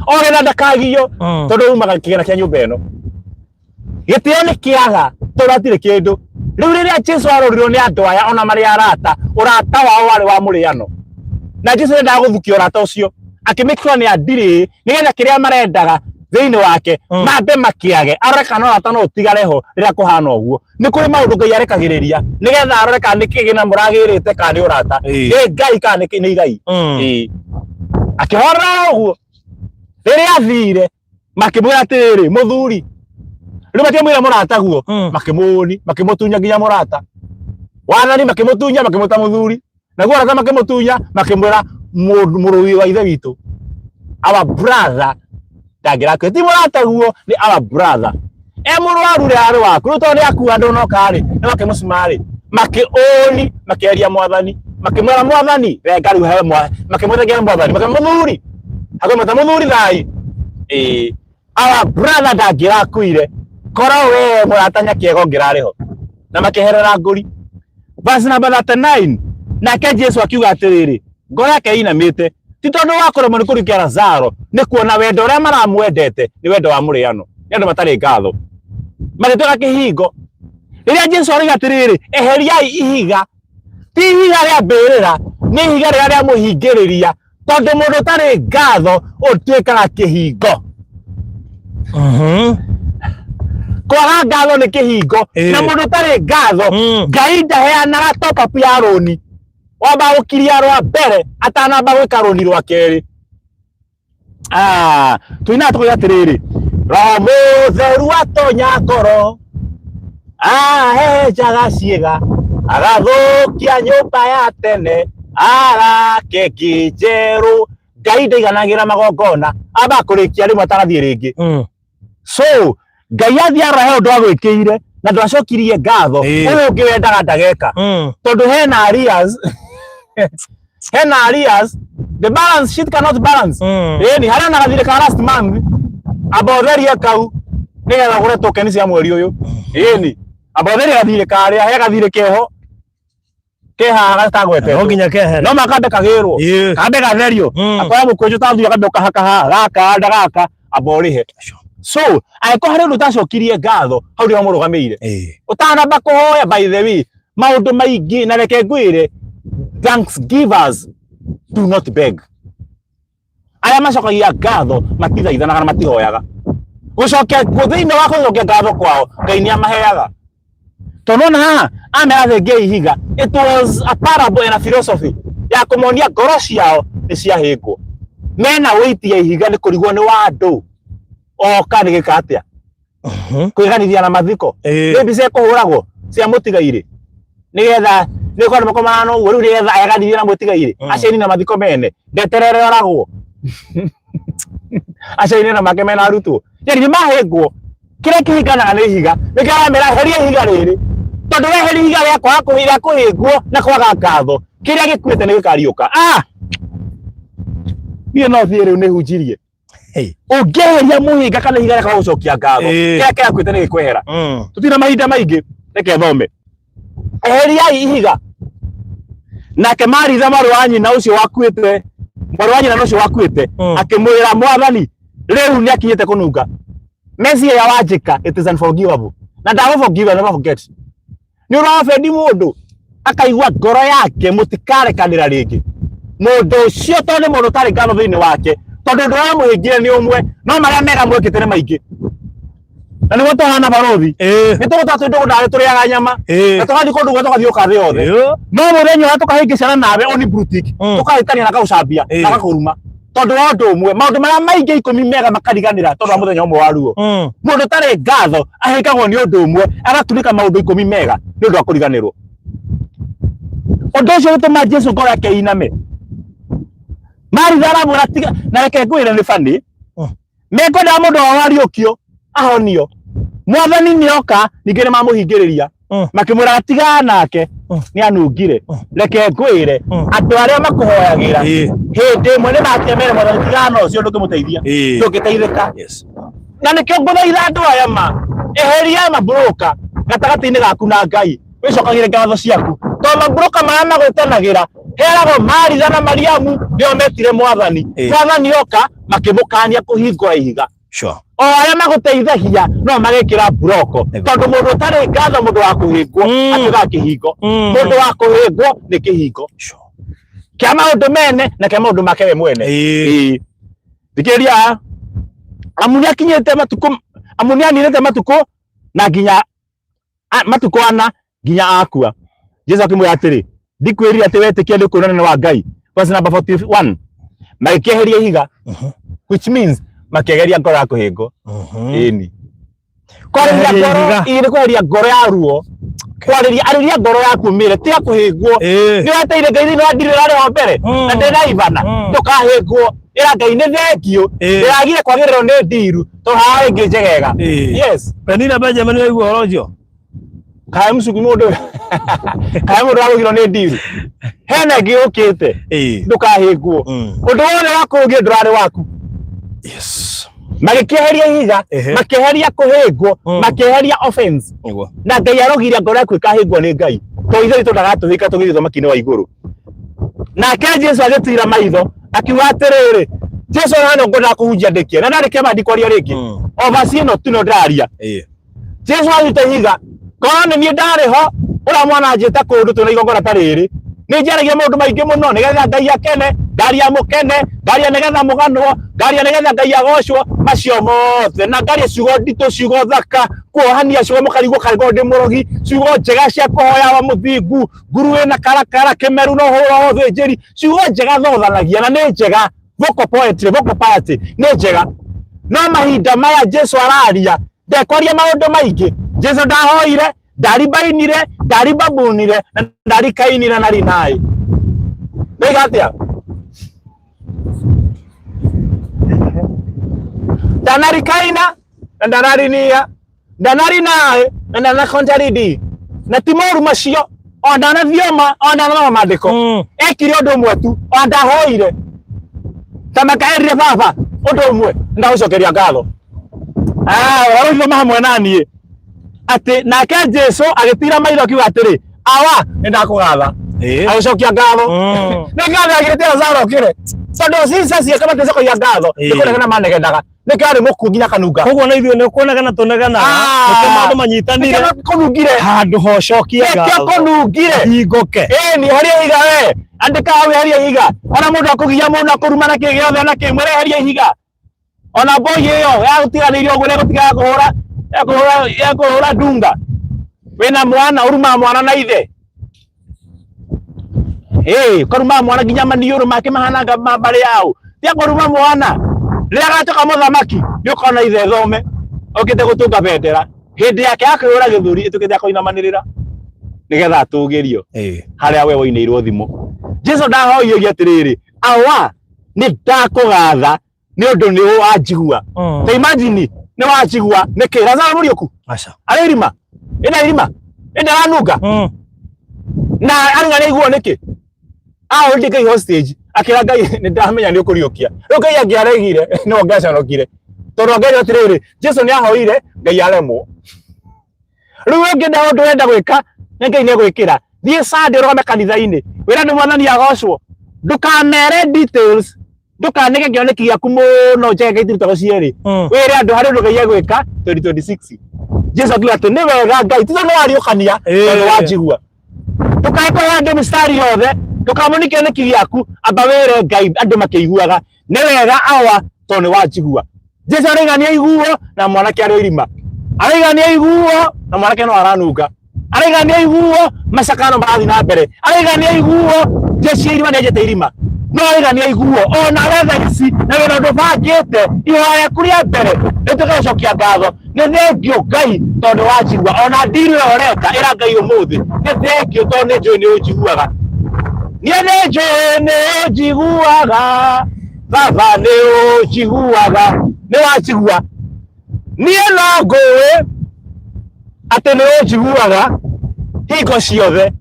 o getha ndakagio, tondũ umaga kĩgĩna kĩa nyũmba ĩno. Gĩtĩo nĩ kĩaga tondũ hatirĩ kĩndũ. Rĩu rĩrĩa Jesu arorirwo nĩ andũ aya ona marĩ arata, ũrata wao warĩ wa mũrĩano, na Jesu endaga gũthukia ũrata ũcio, akĩmĩkĩra nĩ andirĩ nĩgetha kĩrĩa marendaga thĩinĩ wake mambe makĩage, arore kana ũrata no ũtigare ho rĩrĩa kũhana ũguo. Nĩ kũrĩ maũndũ Ngai arekagĩrĩria nĩgetha arore kana nĩ kĩgĩna mũragĩrĩte kana nĩ ũrata, nĩ Ngai kana nĩ igai. Ĩĩ. Akĩhorera ũguo. Rĩrĩa athire makĩmwĩra atĩrĩrĩ, mũthuri, rĩu matiamwĩra mũrataguo, makĩmũni makĩmũtunya nginya mũrata wathani, makĩmũtunya makĩmwĩta mũthuri, naguo arata makĩmũtunya makĩmwĩra mũrũi wa ithe witũ, our brother ndangĩrakua, ti mũrataguo, nĩ our brother e mũrwaru rĩ arĩ waku rĩu tondũ nĩ akua ndũnoka rĩ, nĩ makĩmũcumarĩ makĩũni makĩaria mwathani, makĩmwĩra mwathani renga rĩu he makĩmwĩra mwathani, makĩmwĩra mũthuri, akĩmwĩta mũthuri thai, ĩĩ our brother ndangĩrakuire korwo we mũrata Nyakĩego ũngĩrarĩ ho, na makĩherera ngũri. Verse number 39, nake Jesu akiuga atĩrĩrĩ, ngoro yake ĩinamĩte, ti tondũ wa kũremwo nĩ kũriũkia Lazaro, nĩ kuona wendo ũrĩa maramwendete nĩ wendo wa mũrĩano, nĩ andũ matarĩ ngatho, magĩtuĩka kĩhingo. Rĩrĩa Jesu aroiga atĩrĩrĩ, eheriai ihiga, ti ihiga rĩa mbĩrĩra, nĩ ihiga rĩrĩa rĩamũhingĩrĩria, tondũ mũndũ ũtarĩ ngatho ũtuĩkaga kĩhingo. Kwaga ngatho nĩ kĩhingo, na mũndũ ũtarĩ ngatho, Ngai ndaheanaga top up ya rũni, wamba gũkiria rwa mbere atanamba gwĩka rũni rwa kerĩ. Tũinaga tũkoiga atĩrĩrĩ, Roho Mũtheru atonya ngoro, ahehenjaga ciĩga, agathũkia nyũmba ya tene, arake ĩngĩ njerũ. Ngai ndaiganagĩra magongona, ambaga kũrĩkia rĩmwe atarathiĩ rĩngĩ. So Ngai athiĩ arora he ũndũ agwĩkĩire na ndwacokirie ngatho, ũyũ ũngĩ wendaga ndageka, tondũ hena arrears, hena arrears, the balance sheet cannot balance. Ĩni harĩa na gathirĩ ka last month, amba ũtherie kau nĩgetha ũgũre tokeni cia mweri ũyũ. Ĩni amba ũtherie gathirĩ karĩa, he gathirĩ keho ke haha gatagwetetwo, No nginya kehere. No makambe kagĩrwo, kambe gatherio, akoya mũkũnjũ ta thuri, akambe ũkahaka haha gaka nda gaka, amba ũrĩhe. So angĩkorwo harĩ ũndũ ũtacokirie ngatho, hau nĩho mũrũgamĩire ũtanamba kũhoya. By the way, maũndũ maingĩ, na reke ngwĩre, thanksgivers do not beg. Arĩa macokagia ngatho matithaithanaga na matihoyaga gũcokia thĩinĩ wa gũcokia ngatho kwao, Ngai nĩ amaheaga. Tondũ ona haha amera thengia ihiga, it was a parable and a philosophy ya kũmonia ngoro ciao nĩ ciahĩngwo, mena wĩiti ya ihiga nĩ kũrigwo nĩ wa andũ oka nĩ gĩka atĩa kwĩganithia na mathiko. Nĩ mbica ĩkũhũragwo cia mũtigairĩ nĩgetha nĩ kwandũ makomana no ũguo rĩu nĩgetha eganithie na mũtigairĩ, aciani na mathiko mene ndeterere oragwo, aciani na make mena arutwo, yani nĩ mahĩngwo. Kĩrĩa kĩhinganaga nĩ ihiga, nĩkĩo aramera heria ihiga rĩrĩ, tondũ weheria ihiga rĩa kwaga rĩa kũhĩngwo na kwaga ngatho, kĩrĩa gĩkuĩte nĩ gĩkariũka. Niĩ no thiĩ rĩu nĩhunjirie. Ũngĩeheria mũhĩnga kana ihiga rĩa kwaga gũcokia ngatho, kĩrĩa kĩrakuĩte nĩ gĩkwehera. Tũtirĩ na mahinda maingĩ, reke thome. Eheriai ihiga. Nake Maritha mwarĩ wa nyina ũcio wakuĩte, mwarĩ wa nyina ũcio wakuĩte, akĩmwĩra, mwathani, rĩu nĩ akinyĩte kũnunga. Messiah ya wanjĩka, it is unforgivable, na ndagũ forgive, I never forget. Nĩ ũrabendi mũndũ akaigua ngoro yake mũtikarekanĩra rĩngĩ mũndũ ũcio, tondũ nĩ mũndũ ũtarĩ ngatho thĩinĩ wake, tondũ ũndũ wamũhĩngire nĩ ũmwe, no marĩa mega mwĩkĩte nĩ maingĩ. Na nĩguo tũhana barothi, nĩ tũgũta twĩ ndũgũ ndarĩ tũrĩaga nyama, na tũgathiĩ kũndũ guothe, tũgathiũka thĩ yothe, no mũthenya ũrĩa tũkahĩngĩcana nawe oni blue tick, tũkahĩtania na gagũcambia na gakũruma tondũ wa ũndũ ũmwe, maũndũ marĩa maingĩ 10 mega makariganĩra tondũ wa mũthenya ũmwe wa ruo. Mũndũ ũtarĩ ngatho ahĩngagwo nĩ ũndũ ũmwe, agatunĩka maũndũ 10 mega nĩ ũndũ wa kũriganĩrwo. Ũndũ ũcio gũtũma Jesu ngoro yake ĩiname. Maritha aramwĩra tiga, na reke ngwĩre nĩ bani mekwendaga mũndũ wao ariũkio ahonio, mwathani nĩ oka, ningĩ nĩ mamũhingĩrĩria, makĩmwĩra tigana nake, nĩ anungire. Reke ngwĩre, andũ arĩa makũhoyagĩra hĩndĩ ĩmwe nĩ matia mere mwathani tigana na ũcio, ndũngĩmũteithia, ndũngĩteithĩka. Na nĩkĩo ngũthaitha andũ aya ma eheria maburũka gatagatĩ-inĩ gaku na Ngai, wĩcokagĩre ngatho ciaku, tondũ maburũka marĩa magwĩtanagĩra heragwo Maritha na Mariamu nĩo metire mwathani. Mwathani oka makĩmũkania kũhingũra ihiga. Sure. O arĩa magũteithagia no magekĩra mburoko. Nĩguo. Tondũ mũndũ ũtarĩ ngatho, mũndũ wa kũhĩngwo atuĩkaga kĩhingo. Mũndũ wa kũhĩngwo nĩ kĩhingo kĩa maũndũ mene na kĩa maũndũ make we mwene. Ĩĩ. Thikĩrĩria haha. Amu nĩakinyĩte matukũ, amu nĩaninĩte matukũ na nginya matukũ ana nginya akua. Jesu akĩmwĩra atĩrĩ, ndikwĩrire atĩ wetĩkia nĩ ũkuona ũnene wa Ngai. Verse number 41, magĩkĩeheria ihiga, which means makĩeheria ngoro ya kũhĩngwo. Ĩni kwarĩria Kweheria ngoro ihiga. ĩĩ, nĩ kweheria ngoro ya ruo. Kwarĩria, arĩria ngoro yaku mĩre tiga kũhĩngwo. Nĩ weteire Ngai thĩinĩ wa ndiri ũrarĩ wa mbere na ndĩraibana. Ndũkahĩngwo, ĩra Ngai nĩ thengiũ, ndĩragire kwagĩrĩrwo nĩ ndiru tondũ haha ĩngĩ njegega. Yes. Penina Benjamin waigua ũhoro ũcio? Kae mũcuku mũndũ, kae mũndũ arũgirwo nĩ ndiru, hena ĩngĩ yũkĩte. Ndũkahĩngwo. Ũndũ wothe wakũrũgire ndũrarĩ waku. Magĩkĩeheria ihiga. Makĩeheria kũhĩngwo. Makĩeheria offense. Na Ngai arogiria ngoro yaku ĩkahĩngwo nĩ Ngai, to ithe witũ ndagatũhĩka tũgĩthiĩ ũthamaki-inĩ wa igũrũ. Nake Jesu agĩtiira maitho akiuga atĩrĩrĩ, Jesu hano ngwendaga kũhunjia ndĩkie na ndarĩkia ma ndikwaria rĩngĩ. O vaci ĩno tu no ndĩraria. Jesu arute ihiga, korwo nĩ niĩ ndarĩ ho ũrĩa mwana anjĩta kũndũ twĩna igongona ta rĩrĩ, nĩ njaragia maũndũ maingĩ mũno nĩgetha Ngai akene, ngaria mũkene, ngaria nĩgetha mũganwo, ngaria nĩgetha Ngai agocwo, macio mothe, na ngaria ciugo nditũ, ciugo thaka, kuohania ciugo mũkarigwo karigwo ndĩ mũrogi, ciugo njega cia kũhoya wa mũthingu, nguru ĩna karakara, kĩmeru na ũhoro wa ũthĩnjĩri, ciugo njega thothanagia na nĩ njega, vocal poetry, vocal piety nĩ njega. No mahinda maya Jesu araria, ndekwaria maũndũ maingĩ. Jesu ndahoire, ndaribainire, ndaribabunire, na ndarikainire na rinai. Ndoiga atĩa? Ndanarikaina na ndanarinia, ndanarinaĩ na ndanakontaridi, na ti moru macio, o ndanathioma, o ndanathoma maandĩko. Ekire ũndũ ũmwe tu, o ndahoire ta makaerire baba ũndũ ũmwe, ndagũcokeria ngatho. Ah, ũhoro ũcio hamwe na niĩ atĩ nake Jesu agĩtira maitho akiuga atĩrĩ, awa nĩ ndakũgatha. Agĩcokia ngatho. Nĩ ngatho agĩrĩte Lazaro okĩre, tondũ cica ciake maticokagia ngatho, nĩ kũnegena manegenaga, nĩkĩo arĩ mũkuũ nginya kanunga. Koguo na ithuĩ nĩ kũnegena tũnegenaga. Nĩkĩo maũndũ manyitanire. Nĩkĩo kũnungire. Handũ hocokie nĩkĩo ngatho. Kũnungire. Hingũke. Ĩni heria ihiga we, andĩka hau, heria ihiga. Ona mũndũ akũgia, mũndũ akũruma na kĩ gĩothe na kĩ, mwĩre heria ihiga. Ona mboi ĩyo yagũtiganĩirio ũguo nĩgũtiga yakũhũra, yakũhũra, yakũhũra ndunga. Wĩna mwana ũrumaga mwana na ithe. Ĩĩ, ũkarumaga mwana nginya maniũrũ make mahananga ma mbarĩ yao. Tiga kũruma mwana. Rĩrĩa agatuĩka mũthamaki, nĩ ũkona ithe thome okĩte gũtũnga bendera. Hĩndĩ yake ya kwĩhũra gĩthũri ĩtuĩkĩte ya kũinamanĩrĩra nĩgetha atũgĩrio harĩa we woinĩirwo thimo. Jesu ndahoire atĩrĩrĩ, awa nĩ ndakũgatha nĩ ũndũ nĩ wanjigua. Ta imagine nĩ wanjigua nĩkĩ? Lazaro mũriũku? Aca. Arĩ irima, ĩna irima, ĩna aranunga na arauga nĩ aiguo nĩkĩ? Ahũrire Ngai hostage, akĩra Ngai nĩ ndamenya nĩ ũkũriũkia. Rĩu Ngai angĩaregire no angĩaconokire, tondũ angĩaria atĩrĩrĩ, Jesu nĩ ahoire Ngai aremwo. Rĩu ũngĩenda ũndũ ũrenda gwĩka nĩ Ngai nĩ egwĩkĩra. Thiĩ Sunday ũrũgame kanitha-inĩ wĩra nĩ Mwathani agocwo, ndũkamere details, ndũkanege kĩoneki gĩaku mũno njege itirutagwo cierĩ. Wĩre andũ harĩ ũndũ Ngai egwĩka 2026. Jesu akiuga atĩ nĩ wega Ngai ti tondũ wariũkania, tondũ wanjigua. Ndũkae kũhe andũ mĩstari yothe, ndũkamũni kĩoneki gĩaku, amba wĩre Ngai andũ makĩiguaga, nĩ wega awa tondũ nĩ wanjigua. Jesu arauga nĩ aiguo na mwanake arĩ o irima, arauga nĩ aiguo na mwanake no aranunga, arauga nĩ aiguo macakano marathiĩ na mbere, arauga nĩ aiguo jeshi ya irima nĩ enjete irima, no arauga nĩ aiguo ona we thaa ici na wĩna ũndũ ũbangĩte. Ihoya rĩaku rĩa mbere rĩtuĩke gũcokia ngatho, nĩ thengio Ngai tondũ wanjigua. Ona ndiri ĩyo ũreka, ĩra Ngai ũmũthĩ nĩ thengio tondũ nĩ njũĩ nĩ ũnjiguaga. Niĩ nĩ njũĩ nĩ ũnjiguaga, baba nĩ ũnjiguaga, nĩ wanjigua. Niĩ no ngũĩ atĩ nĩ ũnjiguaga hingo ciothe,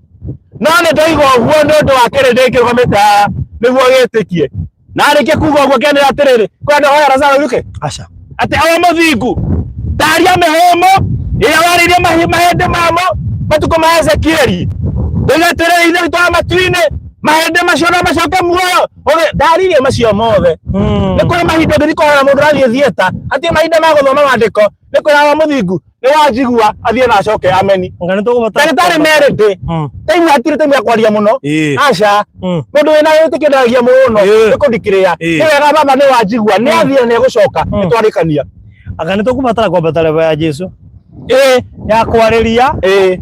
no nĩ ndoiga ũguo nĩ ũndũ wa kĩrĩndĩ kĩrũgamĩte haha nĩguo gĩtĩkie. Na arĩkia kuga ũguo akĩanĩrĩra atĩrĩrĩ, kwenda hoya Lazaro ainũke? Aca. Atĩ awa mũthingu, taria mĩhũmũ ĩrĩa warĩirie mahĩndĩ mamo matukũ ma Ezekieli. Ndoiga atĩrĩrĩ, Ithe witũ wa matu-inĩ, Mahĩndĩ macio no macoke muoyo. Ũgĩ ndaririe macio mothe. Nĩ kũrĩ mahinda ũngĩthiĩ kũhoya mũndũ ũrathiĩ thieta, hatirĩ mahinda ma gũthoma maandĩko, nĩ kwĩra wa mũthingu, nĩ wanjigua athiĩ na acoke ameni. Anga nĩ tũgũbatara Ndagĩtarĩ merĩ ndĩ. Taimu hatirĩ taimu ya kwaria mũno. Aca. Mũndũ wĩna wĩtĩkio ndaragia mũno, nĩ kũndikĩrĩra. Nĩ wega baba nĩ wanjigua, nĩ athiĩ na nĩ egũcoka, nĩ twarĩkania. Anga nĩ tũkũbatara kwambata level ya Jesu ya kwarĩria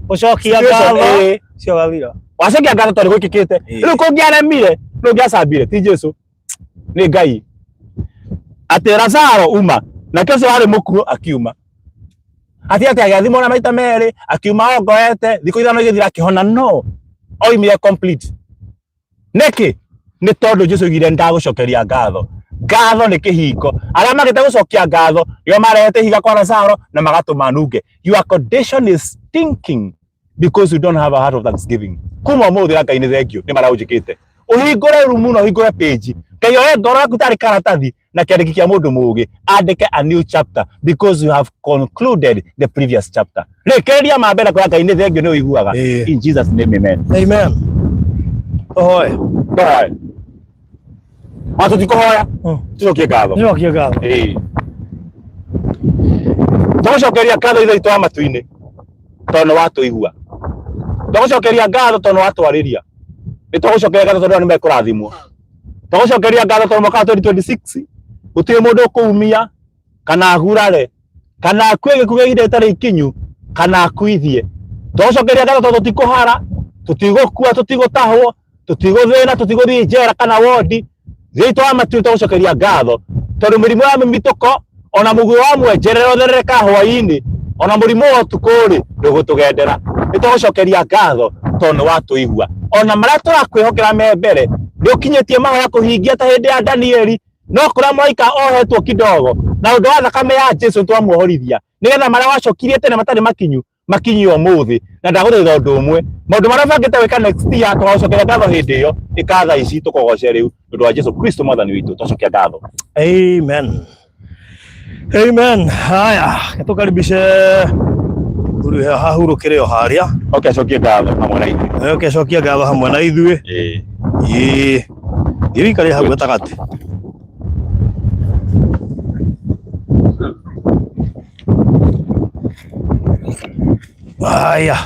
gũcokia Situation, ngatho cio gathira. Wacokia ngatho tondũ gwĩkĩkĩte. Rĩu kũngĩaremire, nũ ũngĩacambire? Ti Jesu. Nĩ Ngai. Atĩ Lazaro uma, nake ũcio warĩ mũkuũ akiuma. Atĩ atĩ agĩathimwo na maita merĩ, akiuma ongoete, thikũ ithano igĩthira akĩhona, no oimire complete. Nĩkĩ? Nĩ tondũ Jesu oigire ndagũcokeria ngatho. Ngatho nĩ kĩhingo. Arĩa magĩte gũcokia ngatho nĩo marehete ihiga kwa Lazaro na magatũma nunge. Your condition is stinking because you don't have a heart of thanksgiving. Kuma ũmũthĩ ra Ngai nĩ thengiũ nĩ marĩa ũnjĩkĩte. Ũhingũre rumu na ũhingũre page. Ngai oe ngoro yaku tarĩ karatathi na kĩandĩki kĩa mũndũ mũũgĩ andĩke a new chapter because you have concluded the previous chapter. Rĩkĩrĩria ma mbere kwĩra Ngai nĩ thengiũ nĩ ũiguaga. In Jesus name amen. Amen. Tũhoe. Tũhoe. Ona tũtikũhoya tũcokie ngatho. Tũcokie ngatho. Tũgũcokeria ngatho Ithe witũ wa matu-inĩ tondũ nĩ watũigua. Tũgũcokeria ngatho tondũ nĩ watwarĩria. Nĩ tũgũcokeria ngatho tondũ andũ nĩ mekũrathimwo. Tũgũcokeria ngatho tondũ mwaka wa 2026 gũtirĩ mũndũ ũkũumia kana agurare kana akue gĩkuũ kĩa ihinda rĩtarĩ ikinyu kana akuithie. Tũgũcokeria ngatho tondũ tũtikũhara, tũtigũkua, tũtigũtahwo, tũtigũthĩna, tũtigũthiĩ njera kana wondi. Thĩ wa matu tũgũcokeria ngatho tondũ mĩrimũ ya mĩmitũko ona mũguĩ wa mwenjerera ũtherereka hwaĩ-inĩ ona mũrimũ wa ũtukũ-rĩ ndũgũtũgendera. Nĩ tũgũcokeria ngatho tondũ nĩ watũigua. Ona marĩa tũrakwĩhokera me mbere nĩ ũkinyĩtie mahoya kũhingia ta hĩndĩ ya Danieli, no kũrĩa mũraika ohetwo kidogo na ũndũ wa thakame ya Jesu nĩtwamuohorithia nĩgetha marĩa wacokirie tene matarĩ makinyu makinyio ũmũthĩ. Na ndagũthaitha ũndũ ũmwe, maũndũ marĩa ũbangĩte gwĩka next year tũgagũcokeria ngatho hĩndĩ ĩyo, ĩka thaa ici tũkũgoce rĩu nĩ ũndũ wa Jesu Kristo mwathani witũ. Twacokia ngatho. Amen. Amen. Haya, tukaribishe thuri hahurũkĩre o harĩa. Okay, acokie ngatho hamwe na ithuĩ. Okay, acokia ngatho hamwe na ithuĩ. Ĩĩ. Thiĩ wĩikare hau gatagatĩ. Haya.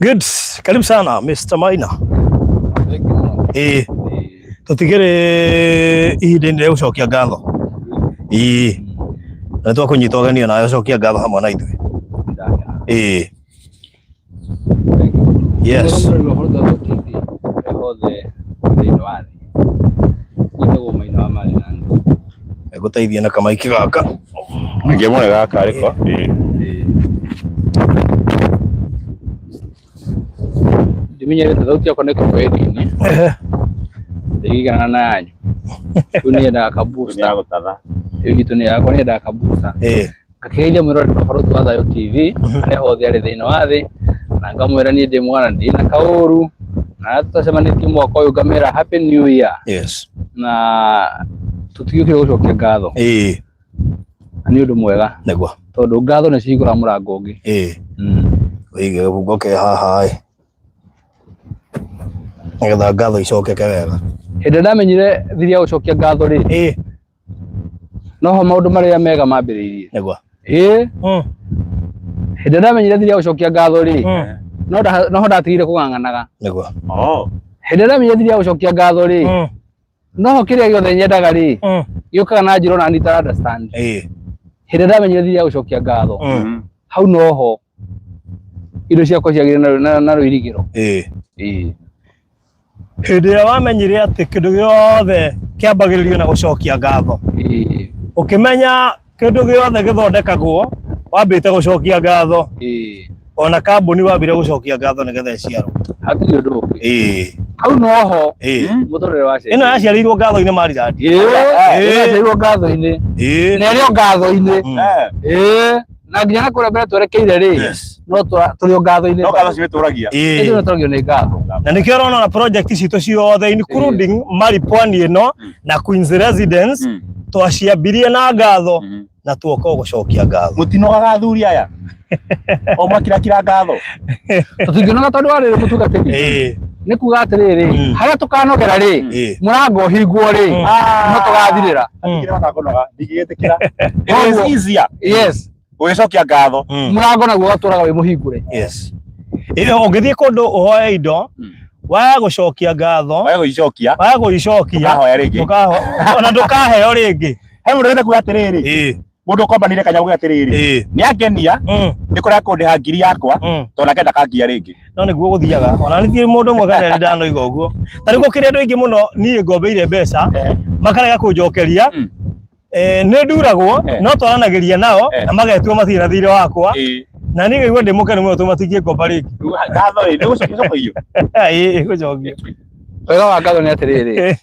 Good. Karibu sana Mr. Maina. Ĩĩ. Tũtigĩrĩ ihinda-inĩ rĩa gũcokia ngatho. Ĩĩ. Na nĩtwakũnyita ũgeni onawe ũcokie ngatho hamwe na ithuĩ. Ĩĩ. Yes. Hothe thĩinĩ wa thĩ njĩtagwo Maina wa Maryland. Ngũteithie na kamaiki gaka. Ningĩ mwene gaka arĩko. Ndimenyerete thauti yakwa nĩ kũhĩndĩ-inĩ ndĩgĩigana na yanyu rĩu nĩyendaga kabusta Gũtatha. ĩyo itũ nĩ yakwa nĩyendaga kabusta. Ngakĩgeithia mwĩroreri wa Barũthi wa Thayũ TV harĩa hothe arĩ thĩinĩ wa thĩ, na ngamwĩra niĩ ndĩ mwana ndirĩ na kaũru, na tũtacemanĩtie mwaka ũyũ ngamĩra happy new year. Yes. Na tũtigĩũkire gũcokia ngatho. Na nĩ ũndũ mwega. Nĩguo. Tondũ ngatho nĩ cihingũraga mũrango ũngĩ. Ũige gĩbungo ke haha ĩ. Nĩgetha ngatho icokeke wega. Hĩndĩ ĩrĩa ndamenyire thiri ya gũcokia ngatho rĩ, noho maũndũ marĩa mega mambĩrĩirie. Nĩguo. Ĩĩ. Hĩndĩ ĩrĩa ndamenyire thiri ya gũcokia ngatho rĩ, noho ndatigire kũng'ang'anaga. Nĩguo. Hĩndĩ ĩrĩa ndamenyire thiri ya gũcokia ngatho rĩ, noho kĩrĩa gĩothe nyendaga rĩ, gĩũkaga na njĩra ona niĩ itara understand. Hĩndĩ ĩrĩa ndamenyire thiri ya gũcokia ngatho, hau noho indo ciakwa ciagĩire na rũirigĩro. Ĩĩ. Hĩndĩ ĩrĩa wamenyire atĩ kĩndũ gĩothe kĩambagĩrĩrio na gũcokia ngatho, ũkĩmenya kĩndũ gĩothe gĩthondekagwo wambĩte gũcokia ngatho, ona kambuni wambire gũcokia ngatho nĩgetha ĩciarwo. Hatirĩ ũndũ ũngĩ. Hau noho mũtũrĩre wa Ĩno yaciarĩirwo ngatho-inĩ Maryland. Ĩno yaciarĩirwo ngatho-inĩ. Na ĩrĩ o ngatho-inĩ. Na nginya na kũrĩa mbere twerekeire rĩ, no tũrĩ o ngatho-inĩ. No ngatho cigĩtũragia. Ĩĩ tũragio nĩ ngatho. Na nĩkĩo ũrona na project citũ ciothe including Maripwani ĩno na Queen's Residence twaciambirie na ngatho. Na tuoka gũcokia ngatho. Mũtinogaga athuri aya o mwakirakira ngatho. Tũtingĩnoga tondũ wa rĩrĩ mũtungatĩri. Nĩ kuga atĩrĩrĩ, harĩa tũkanogera rĩ, mũrango ũhingwo rĩ, no tũgathirĩra. Atigire makakonoga ndingĩgĩtĩkĩra. It is easier. Yes. Gũgĩcokia ngatho. Mũrango naguo ũgatũraga wĩ mũhingũre. Yes. Ĩyo ũngĩthiĩ kũndũ ũhoe indo, waga gũcokia ngatho, Waga gũicokia. Waga gũicokia, ndũkahoya rĩngĩ. Ona ndũkaheo rĩngĩ. He mũndũ ũrenda kuga atĩrĩrĩ, mũndũ ũkombanire kanyamũ kuga atĩrĩrĩ, nĩ angenia, nĩ kũrĩa kũndĩha ngiri yakwa, tondũ nake ndakangia rĩngĩ. No nĩguo gũthiaga. Ona nĩ mũndũ ũmwe kana nĩ ndanoiga ũguo. Ta rĩu gũkĩrĩ andũ aingĩ mũno niĩ ngombeire mbeca, makarega kũnjokeria. Nĩ nduragwo, no twaranagĩria nao na magetua matirĩ na thirĩ wakwa. Na niĩ ngaigua ndĩ mũkenu mũno tondũ matingĩngomba rĩngĩ. Ngatho ĩ, nĩ gũcokio. Ĩĩ, gũcokio. Wega wa ngatho nĩ atĩrĩrĩ,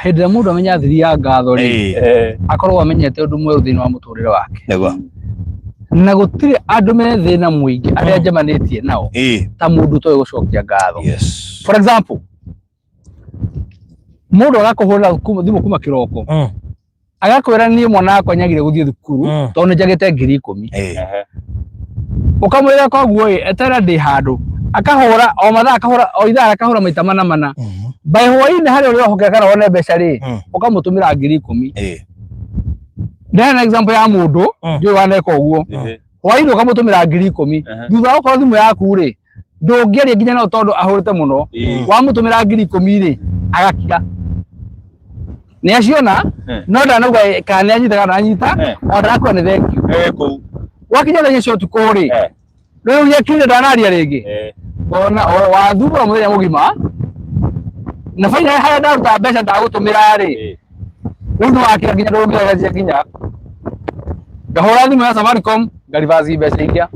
hĩndĩ ĩrĩa mũndũ amenya thiri ya ngatho rĩ, akoragwo amenyete ũndũ mwerũ thĩinĩ wa mũtũrĩre wake. Na gũtirĩ andũ me thĩna mũingĩ arĩa njemanĩtie nao ta mũndũ ũtoĩ gũcokia ngatho. For example, mũndũ agakũhũrĩra thimũ kuma kĩroko, agakwĩra niĩ mwana wakwa nyagire gũthiĩ thukuru tondũ nĩ njagĩte 10,000. Ũkamwĩra koguo ĩ, eterera ndĩ handũ, akahũra o mathaa, akahũra o ithaa, akahũra maita mana mana. By hwainĩ harĩa ũrĩa ũhokera kana wone mbeca rĩ, ũkamũtũmĩra 10,000. Ndĩrena example ya mũndũ njũĩ waneka ũguo, hwainĩ ũkamũtũmĩra 10,000, thutha wa gũkorwo thimũ yaku rĩ, ndũngĩaria nginya nao tondũ ahũrĩte mũno. Wamũtũmĩra 10,000 rĩ, agakira nĩ aciona, no ndanauga kana nĩ anyita kana ndanyita, o ndarakuga nĩ thank you. Kũu. Wakinya thaa inya cia ũtukũ rĩ, rĩu nĩakirire ndanaria rĩngĩ, ona wathumbũra mũthenya mũgima na baina harĩa ndaruta mbeca ndagũtũmĩra rĩ, rĩu nĩwakira nginya ndũngĩregeria nginya ngahũra thimũ ya Safaricom ngaribaci mbeca iria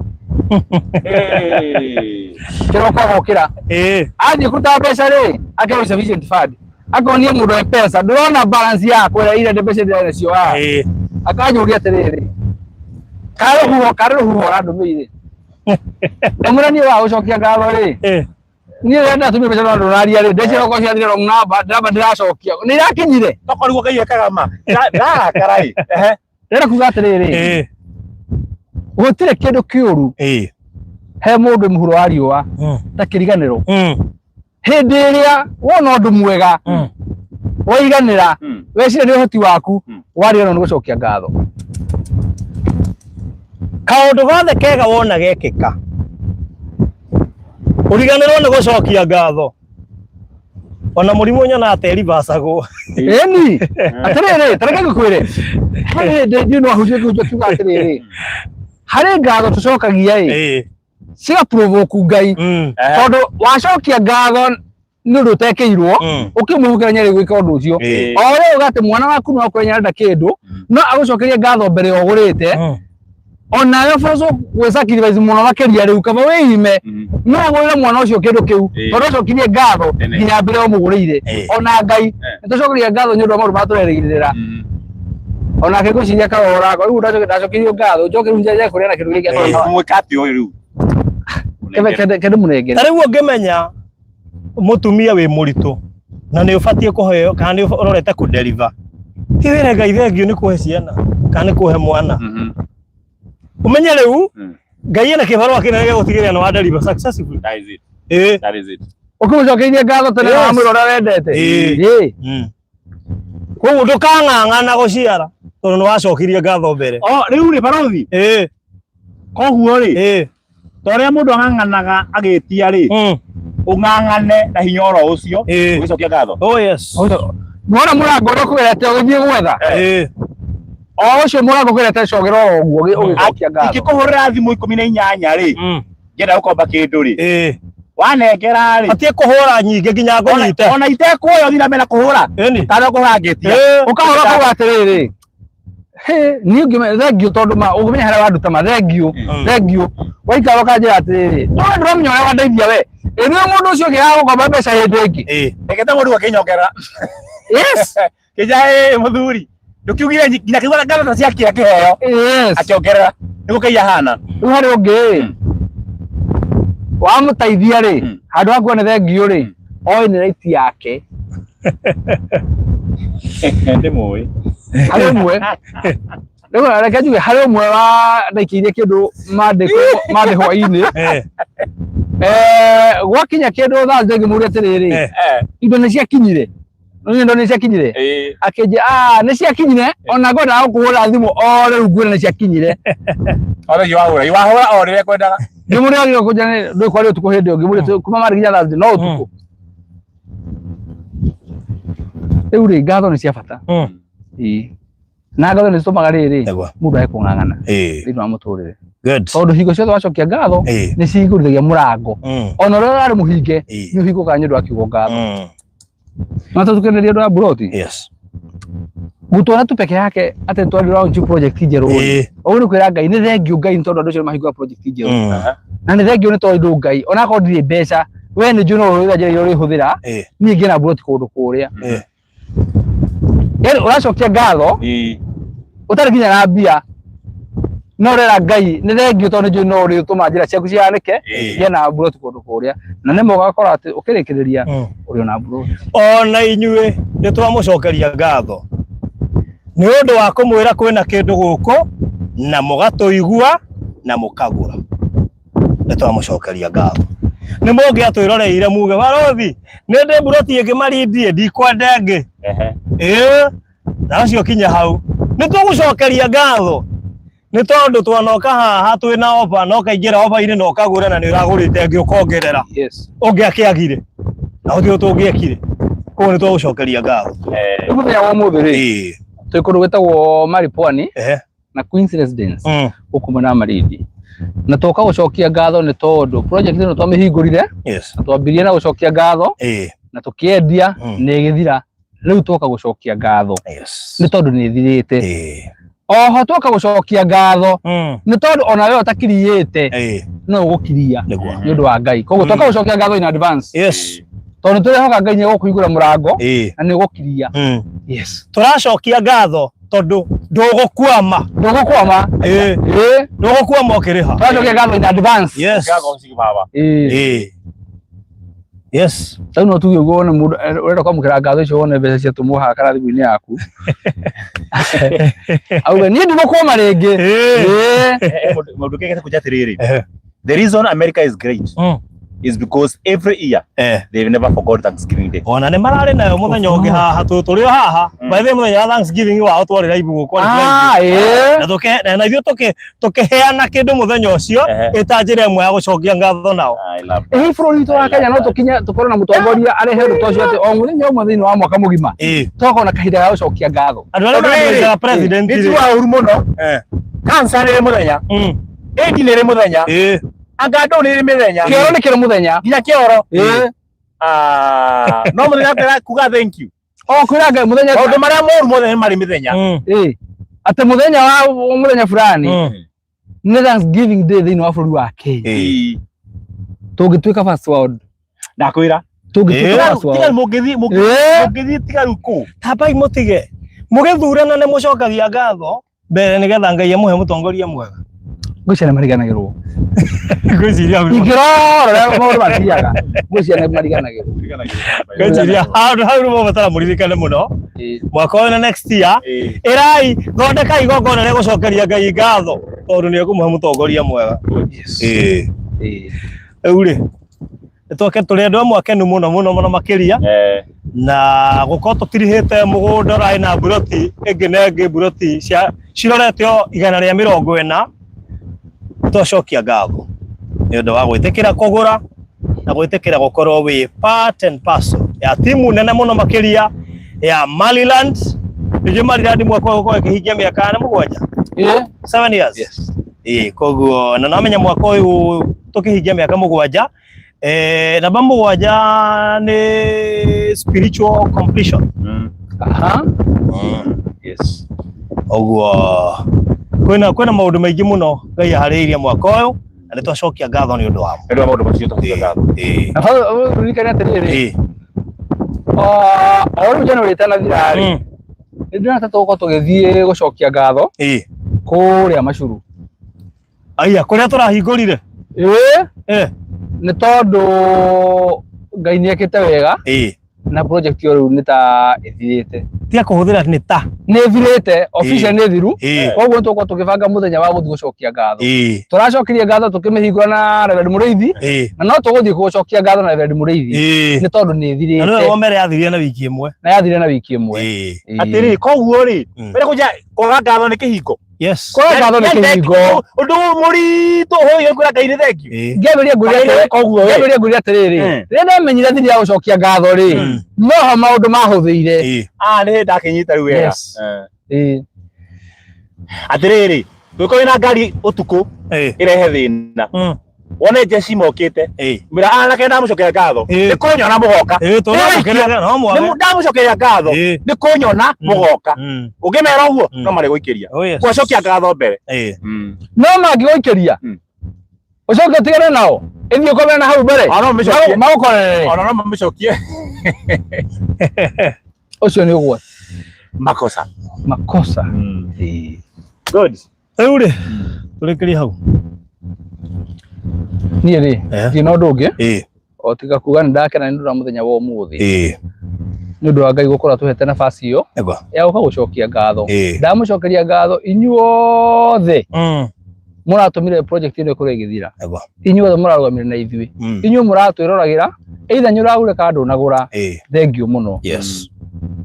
kĩroko agokĩra athiĩ kũruta mbeca rĩ, akerwo sufficient fund, akonia mũndũ wa M-Pesa, ndũrona balance yakwa ĩrĩa ira mbeca ndĩrarĩ nacio haha. Akanjũria atĩrĩrĩ, karĩ rũhuho, karĩ rũhuho ũrandũmĩire? Ndamwĩra niĩ wa gũcokia ngatho rĩ, niĩ rĩrĩa ndatũmire mbeca no ndũraria rĩ, ndecira okorwo ciathire wrong number, ndĩramba ndĩracokia nĩ irakinyire. Tokorwo nĩguo Ngai ekaga ma. Ndarakara ĩ. Ehe. Ndĩrenda kuga atĩrĩrĩ, gũtirĩ kĩndũ kĩũru he mũndũ mũhuro wa riũa ta kĩriganĩro. Hĩndĩ ĩrĩa wona ũndũ mwega waiganĩra, weciria nĩ ũhoti waku, wariganĩrwo nĩ gũcokia ngatho. Kaũndũ gothe kega wona gekĩka, ũriganĩrwo nĩ gũcokia ngatho. Ona mũrimũ nyonaga ta ĩribacagwo. Ĩni atĩrĩrĩ, ta reke ngũkwĩre, harĩ hĩndĩ ndiũ no ahunjie kĩhunjio kiuga atĩrĩrĩ, harĩ ngatho tũcokagia ĩ, ciga provoke Ngai, tondũ wacokia ngatho nĩ ũndũ ũtekĩirwo, ũkĩmwĩhokera nĩ arĩgwĩka ũndũ ũcio. O ũrĩa uga atĩ mwana waku no akwĩre nĩarenda kĩndũ, no agũcokerie ngatho mbere ya ũgũrĩte, onawe boco gwĩ sacrifice mũno makĩria rĩu kaba wĩime no ũgũrĩre mwana ũcio kĩndũ kĩu, tondũ acokirie ngatho nginya mbere ũmũgũrĩire. Ona Ngai nĩtũcokeria ngatho nĩ ũndũ wa maũndũ marĩa tũrerĩgĩrĩra. Onake ngwĩciria karora rĩu ndacokerio ngatho njoke rĩu njarie kũrĩa na kĩndũ gĩkĩ. Mwĩka atĩa ũyũ rĩu? Kende mũnengere. Ta rĩu ũngĩmenya mũtumia wĩ mũritũ na nĩ ũbatiĩ kũheo kana nĩ ũrorete kũ-deliver, ti wĩre Ngai thengiũ nĩ kũhe ciana kana nĩ kũhe mwana. Ũmenye rĩu Ngai ena kĩbarũa kĩnene gĩa gũtigĩrĩra nĩ wa deliver successfully. That is it. That is it. Ũkĩmũcokeirie ngatho tene, wamwĩra ũrĩa wendete. Koguo ndũkang'ang'ana gũciara tondũ nĩ wacokirie ngatho mbere. O rĩu rĩ barothi, koguo rĩ, ta ũrĩa mũndũ ang'ang'anaga agĩtia rĩ, ũng'ang'ane na hinya oro ũcio ũgĩcokia ngatho. Oh yes. Nĩwona mũrango ũrĩa ũkũgerete ũgĩthiĩ gwetha, o ũcio mũrango ũgerete cogera oro ũguo ũgĩcokia ngatho. Ingĩkũhũrĩra thimũ 18 rĩ, ngĩenda gũkomba kĩndũ rĩ, wanengera rĩ, Batie kũhũra nyingĩ nginya ngũnyite. Ona itekuoya ũthiĩ na mbere na kũhũra, kana ũkũhũra ngĩtia. Ũkahũra kuga atĩrĩrĩ, he niĩ ngĩmenya thengiũ tondũ ma ũngĩmenya harĩa wanduta ma thengiũ, thengiũ waikara ũkanjĩra atĩrĩrĩ, ndũĩ ndũramenya ũrĩa wandeithia we, ĩ nĩwe mũndũ ũcio ũngĩ agũkomba mbeca hĩndĩ ĩngĩ. Reke ta mũndũ akĩnyongera. Yes. Kĩnja ĩ mũthuri. Ndũkiugire nginya kĩigua ngatho ta ciakĩa kĩheo. Akĩongerera. Nĩguo Ngai ahana. Rĩu harĩ ũngĩ wamũteithia rĩ, handũ ha kuona thengiũ rĩ, oĩ nĩ right yake. Ndĩmũĩ. Harĩ ũmwe Rĩu reke njuge harĩ ũmwe wa ndaikĩirie kĩndũ mandĩko mandĩ hwainĩ. Eh, gwakinya kĩndũ Thursday ngĩmũria atĩrĩrĩ, indo nĩ ciakinyire? Nĩ indo nĩ ciakinyire? Akĩnjĩra, ah, nĩ ciakinyire, ona ngwendaga gũkũhũrĩra thimũ o rĩu ngwĩre nĩ ciakinyire. Othe wahũra. Wahũra o rĩrĩa kwendaga. Ngĩmũria gĩko kũnjĩra ndũĩ kwarĩ ũtukũ hĩndĩ ĩyo, ngĩmũria kuma marĩ nginya Thursday no ũtukũ. Rĩu rĩ, ngatho nĩ cia bata. Ĩĩ. Na ngatho nĩ citũmaga rĩrĩ Nĩguo. mũndũ age kũng'ang'ana thĩinĩ wa mũtũrĩre. Good. Tondũ hingo ciothe wacokia ngatho nĩ cihingũrithagia mũrango. Ona ũrĩa ũrarĩ mũhinge nĩ ũhingũkaga nĩ ũndũ wa kiugo ngatho. Na tũtukĩrĩria ũndũ wa buroti. Yes. Gũtwara tu peke yake atĩ twari launch project njerũ. Ũguo nĩ kwĩra Ngai nĩ thengiũ Ngai nĩ tondũ andũ acio nĩ mahingũra project njerũ. Na nĩ thengiũ nĩ tondũ Ngai ona akorwo ndirĩ mbeca we nĩ njũĩ no ũrĩhũthĩra njĩra iria ũrĩhũthĩra niĩ ngĩe na buroti kũndũ kũrĩa. Yaani ũracokia ngatho ũtarĩ nginya na mbia no ũrera Ngai nĩ thengiũ tondũ nĩ njũĩ no ũrĩtũma njĩra ciaku cihanĩke ngĩe na buroti kũndũ kũrĩa na nĩ ũgakora atĩ ũkĩrĩkĩrĩria ũrĩ ona buroti. Ona inyuĩ nĩ twamũcokeria ngatho nĩ ũndũ wa kũmwĩra kwĩna kĩndũ gũkũ na mũgatũigua na mũkagũra. Nĩ twamũcokeria ngatho. Nĩ mũngĩatwĩroreire muge barothi nĩ ndĩ mburoti ĩngĩ Malindi ndikwenda ĩngĩ. Ĩĩ na ũcio kinya hau. Nĩ tũgũcokeria ngatho nĩ tondũ twanoka haha twĩ na oba na ũkaingĩra oba-inĩ na ũkagũra na nĩ ũragũrĩte ĩngĩ ũkongerera. Yes. Ũngĩakĩagire na gũtirĩ tũngĩekire. Koguo nĩ twagũcokeria ngatho. Rĩu mũthenya wa ũmũthĩ rĩ twĩ kũndũ gwĩtagwo Maripwani na Queens Residence gũkũ mwena wa Malindi na twoka gũcokia ngatho nĩ tondũ project ĩno twamĩhingũrire Yes. na twambirie na gũcokia ngatho na tũkĩendia na ĩgĩthira. Rĩu twoka gũcokia ngatho nĩ tondũ nĩ ĩthirĩte. Oho twoka gũcokia ngatho nĩ tondũ ona we ũtakiriyĩte no ũgũkiria nĩ ũndũ wa Ngai. Koguo twoka gũcokia ngatho in advance. Yes. Tondũ tũrehoka Ngai nĩ egũkũhingũra mũrango na nĩ ũgũkiria. Yes. Tũracokia ngatho tondũ ndũgũkwama. Ndũgũkwama. Ndũgũkwama ũkĩrĩha. Tũracokia ngatho in advance. Yes. Yes. Rĩu no tuge ũguo wone mũndũ ũrenda kwamũkĩra ngatho icio wone mbeca ciatũmwo haha kana thimũ-inĩ yaku. Auge niĩ ndigũkwama rĩngĩ. Mũndũ kĩgete kũnja atĩrĩrĩ. The reason America is great is because every year they never forgot Thanksgiving Day. Ona nĩ mararĩ nayo mũthenya ũngĩ haha tũrĩ o haha. By the way mũthenya wa Thanksgiving wao twarĩ live gũkũ. Na tũke na ithuĩ tũkĩ tũkĩheana kĩndũ mũthenya ũcio ĩta njĩra ĩmwe ya gũcokia ngatho nao. Ĩĩ bũrũri witũ wa Kenya no tũkinye tũkorwo na mũtongoria arehe ũndũ ta ũcio atĩ o mũthenya ũmwe thĩinĩ wa mwaka mũgima tũgakorwo na kahinda ga gũcokia ngatho. Andũ arĩa maranjĩraga president nĩ ti ũru mũno. Cancer nĩ mũthenya. AIDS nĩ mũthenya. Anga ndũ nĩ mĩthenya. Kĩoro nĩ kĩrĩ mũthenya. Nginya kĩoro. No mũthenya kuga thank you. O kwĩra Ngai mũthenya maũndũ marĩa moru mothe nĩ marĩ mĩthenya. Atĩ mũthenya wa mũthenya fulani nĩ Thanksgiving Day thĩinĩ wa bũrũri wa Kenya. Tũngĩtuĩka first world. Ndakwĩra. Tũngĩtuĩka first Tiga world. mũngĩthiĩ mũngĩthiĩ tiga rĩu kũ. Tambai mũtige. Mũgĩthurana nĩ mũcokagia ngatho mbere nĩgetha Ngai amũhe mũtongoria mwega. Ngwĩciria nĩ mariganagĩrwo. Ngwĩciria Ingĩrora ũrĩa maũndũ mathiaga, ngwĩciria nĩ mariganagĩrwo. Ngwĩciria handũ hau nĩ mũbatara mũririkane mũno. Mwaka ũyũ na next year ĩrai thondekai igongona rĩa gũcokeria Ngai ngatho tondũ nĩ ekũmũhe mũtongoria mwega. Rĩu rĩ nĩtwake tũrĩ andũ amwe akenu mũno mũno mũno makĩria na gũkorwo tũtirihĩte mũgũnda ũrarĩ na mburoti ĩngĩ na ĩngĩ mburoti cia cirorete o 140 twacokia ngatho nĩ ũndũ wa gwĩtĩkĩra kũgũra na gwĩtĩkĩra gũkorwo wĩ part and parcel ya timu nene mũno makĩria ya Maryland. Nĩnjũĩ Maryland mwaka ũyũ gũkorwo ĩkĩhingia mĩaka nĩ 7 7 years. Yes. Ĩĩ koguo na namenya mwaka ũyũ tũkĩhingia mĩaka 7 namba 7 nĩ spiritual completion. Aha. Yes. Ũguo kwĩna maũndũ maingĩ mũno Ngai aharĩrĩirie mwaka ũyũ na nĩ twacokia ngatho nĩ ũndũ wamo. Nĩ ũndũ wa maũndũ macio twacokia ngatho. Na hau ũririkane atĩrĩrĩ, o rĩu January ĩtanathira rĩ, nĩ ndĩrona ta tũgũkorwo tũgĩthiĩ gũcokia ngatho kũrĩa Macuru. Aya kũrĩa tũrahingũrire. Nĩ tondũ Ngai nĩ ekĩte wega. Na project ĩyo rĩu nĩ ta ĩthirĩte. Tiga kũhũthĩra nĩ ta. Nĩ ĩthirĩte, official nĩ thiru. Ĩĩ. Koguo nĩ tũgũkorwo tũgĩbanga mũthenya wa gũthiĩ gũcokia ngatho. Ĩĩ. Tũracokirie ngatho tũkĩmĩhingũra na Reverend Mũrĩithi. Ĩĩ. Na no tũgũthiĩ gũcokia ngatho na Reverend Mũrĩithi. Ĩĩ. Nĩ tondũ nĩ Na nĩwe ĩthirĩte. womere yathirire na wiki ĩmwe. Na yathirire na wiki ĩmwe. Ĩĩ. Ĩĩ. Atĩrĩrĩ, koguo rĩ, wĩra kũnja kwaga ngatho nĩ kĩhingo. Yes. Kwaga ngatho nĩ kĩhingo. Ũndũ mũritũ ũyũ kwĩra Ngai nĩ thengiũ. Ĩĩ. Ngĩambĩrĩria ngwĩre Wagĩrĩire atĩrĩ- gwĩka ũguo we. ngĩambĩrĩria ngwĩre atĩrĩrĩ, rĩrĩa ndamenyire thiri ya gũcokia ngatho rĩ, noho maũndũ mahũthĩire. Ĩĩ. Ah, nĩ hĩndĩ ndakinyita rĩu wega. Yes. Ĩĩ. Atĩrĩrĩ, ngũkorwo wĩna ngari ũtukũ Ĩĩ. ĩrehe thĩna. Wone njeci mokĩte. Ĩĩ. Mwĩra anake ndamũcokeria ngatho. Ĩĩ. Nĩ kũnyona mũgoka. Ĩĩ, tũramũkenerera, no mwage. Nĩ ndamũcokeria ngatho. Ĩĩ. Nĩ kũnyona mũgoka. Ũngĩmera ũguo no marĩgũikĩria. Oh, yes. Gwacokia ngatho mbere. Ĩĩ. No mangĩgũikĩria ũcoke ũtigane nao ĩthiĩ ũkomere na hau mbere Ona no mamĩcokie. Magũkorerere. Ona no mamĩcokie. Ũcio nĩ ũgwati. Makosa. Makosa. Ĩĩ. Good. Rĩu rĩ, tũrĩkĩrie hau. Niĩ rĩ, ndirĩ na ũndũ ũngĩ Ĩĩ. o tiga kuga nĩ ndakena nĩ ũndũ wa mũthenya wa ũmũthĩ. Ĩĩ. Nĩ ũndũ wa Ngai gũkorwo atũhete nafasi ĩyo Nĩguo. ya gũka gũcokia ngatho. Ĩĩ. Ndamũcokeria ngatho inyuothe mũratũmire project ĩno ĩkorwo ĩgĩthira. Nĩguo. Inyuothe mũrarũgamire na ithuĩ. Inyuĩ mũratwĩroragĩra either nĩ ũragũra kana ndũnagũra. Ĩĩ. Thengiũ mũno. Yes.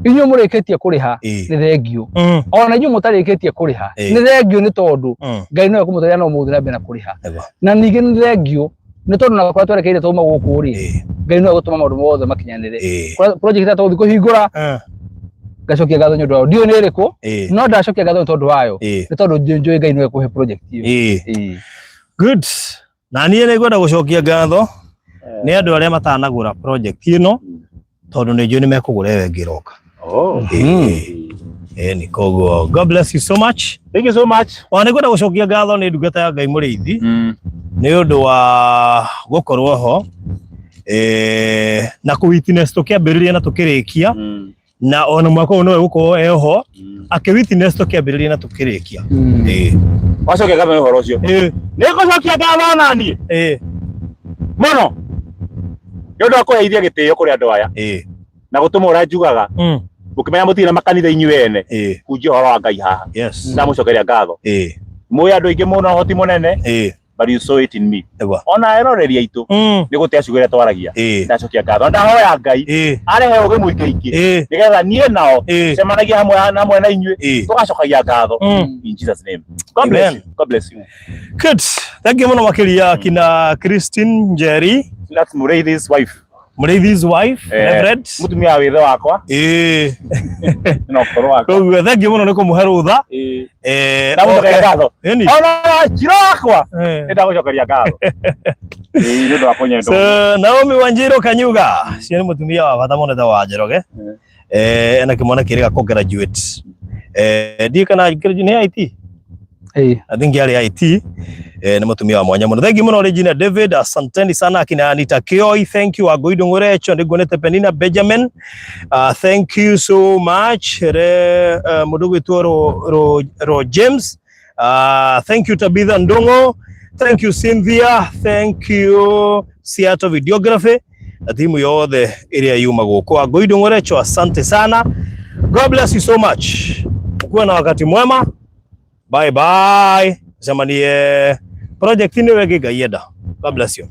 Inyuĩ mũrĩkĩtie kũrĩha Ĩĩ. nĩ thengiũ. Ona inyuĩ mũtarĩkĩtie kũrĩha Ĩĩ. nĩ thengiũ nĩ tondũ Ngai nowe kũmũteithia no mũgũthiĩ na mbere na kũrĩha. Nĩguo. Na ningĩ nĩ thengiũ nĩ tondũ na kũrĩa twerekeire twauma gũkũ rĩ, Ĩĩ. Ngai nowe gũtũma maũndũ mothe makinyanĩre. Ĩĩ. Kũrĩa project ĩrĩa tũgũthiĩ kũhingũra ngacokia ngatho nĩ ũndũ wayo. Ndiũĩ nĩ ĩrĩkũ no ndacokia ngatho nĩ tondũ wayo. Nĩ tondũ njũĩ Ngai nowe kũhe project ĩyo. Ĩĩ. Ĩĩ. Good. Na niĩ nĩ ngwenda gũcokia ngatho nĩ andũ arĩa matanagũra project ĩno tondũ nĩ njũĩ nĩ mekũgũra ĩyo ĩngĩ ĩroka. Oh. Ĩĩ. Ĩni, koguo God bless you so much. Thank you so much. Ona nĩ ngwenda gũcokia ngatho nĩ ndungata ya Ngai mũrĩithi nĩ ũndũ wa gũkorwo ho na kũ witness tũkĩambĩrĩria na tũkĩrĩkia na ona mwaka ũyũ nowe gũkorwo eho akĩ witness tũkĩambĩrĩria na tũkĩrĩkia. Ĩĩ. Wacokia ngatho nĩ ũhoro ũcio. Ĩĩ. Nĩ ngũcokia ngatho na niĩ Ĩĩ. mũno nĩ ũndũ wa kũheithia gĩtĩo kũrĩ andũ aya Ĩĩ. na gũtũma ũrĩa njugaga mũkĩmenya mũtirĩ na makanitha inyuĩ ene Ĩĩ. kunjia ũhoro wa Ngai haha. Yes. Ndamũcokeria ngatho. Ĩĩ. Mũĩ andũ aingĩ mũno ũhoti mũnene Ĩĩ. but you saw it in me. Nĩguo. Ona eroreri aitũ nĩ gũtea ciugo iria twaragia. Ndacokia ngatho. Ndahoya Ngai arehe ũgĩ mũingĩ ingĩ nĩgetha niĩ nao cemanagia hamwe na hamwe na inyuĩ tũgacokagia ngatho in Jesus name. God bless Amen. you. God bless you. Good. Thank you mũno makĩria kina Christine Njeri. That's Mureithi's wife. Mureithi's wife, Reverend. Mũtumia wa withe wakwa. Ĩĩ. Na ũkũrũ wakwa. Koguo thank you mũno nĩ kũmũhe rũtha. Ĩĩ. Ndamũcokeria ngatho. Ĩni. Ona njiro wakwa. Nĩ ndagũcokeria ngatho. Ĩĩ, nĩ ũndũ wa kũnyenda. So, Naomi Wanjiru Kanyuga, cio nĩ mũtumia wa bata mũno ta wa Njoroge. Ena kĩmwana kĩrĩga kũ graduate. Ndiũĩ kana graduate nĩ IT? Ĩĩ. I think yarĩ IT. Nĩ mũtumia wa mwanya mũno. Thank you mũno Regina David, asanteni sana akina Anita Kioi, thank you Wangũi Ndung'ũrecho, nĩ nguonete Penina Benjamin. Thank you so much re mũndũ gwĩtwo Ro, Ro, Ro James. Thank you Tabitha Ndung'u, thank you Cynthia, thank you Seattle Videography na timu yothe ĩrĩa yuma gũkũ. Wangũi Ndung'ũrecho, asante sana. God bless you so much. Ukuwe na wakati mwema. Bye bye. Cemanie project-inĩ ĩyo ĩngĩ Ngai enda. God bless you.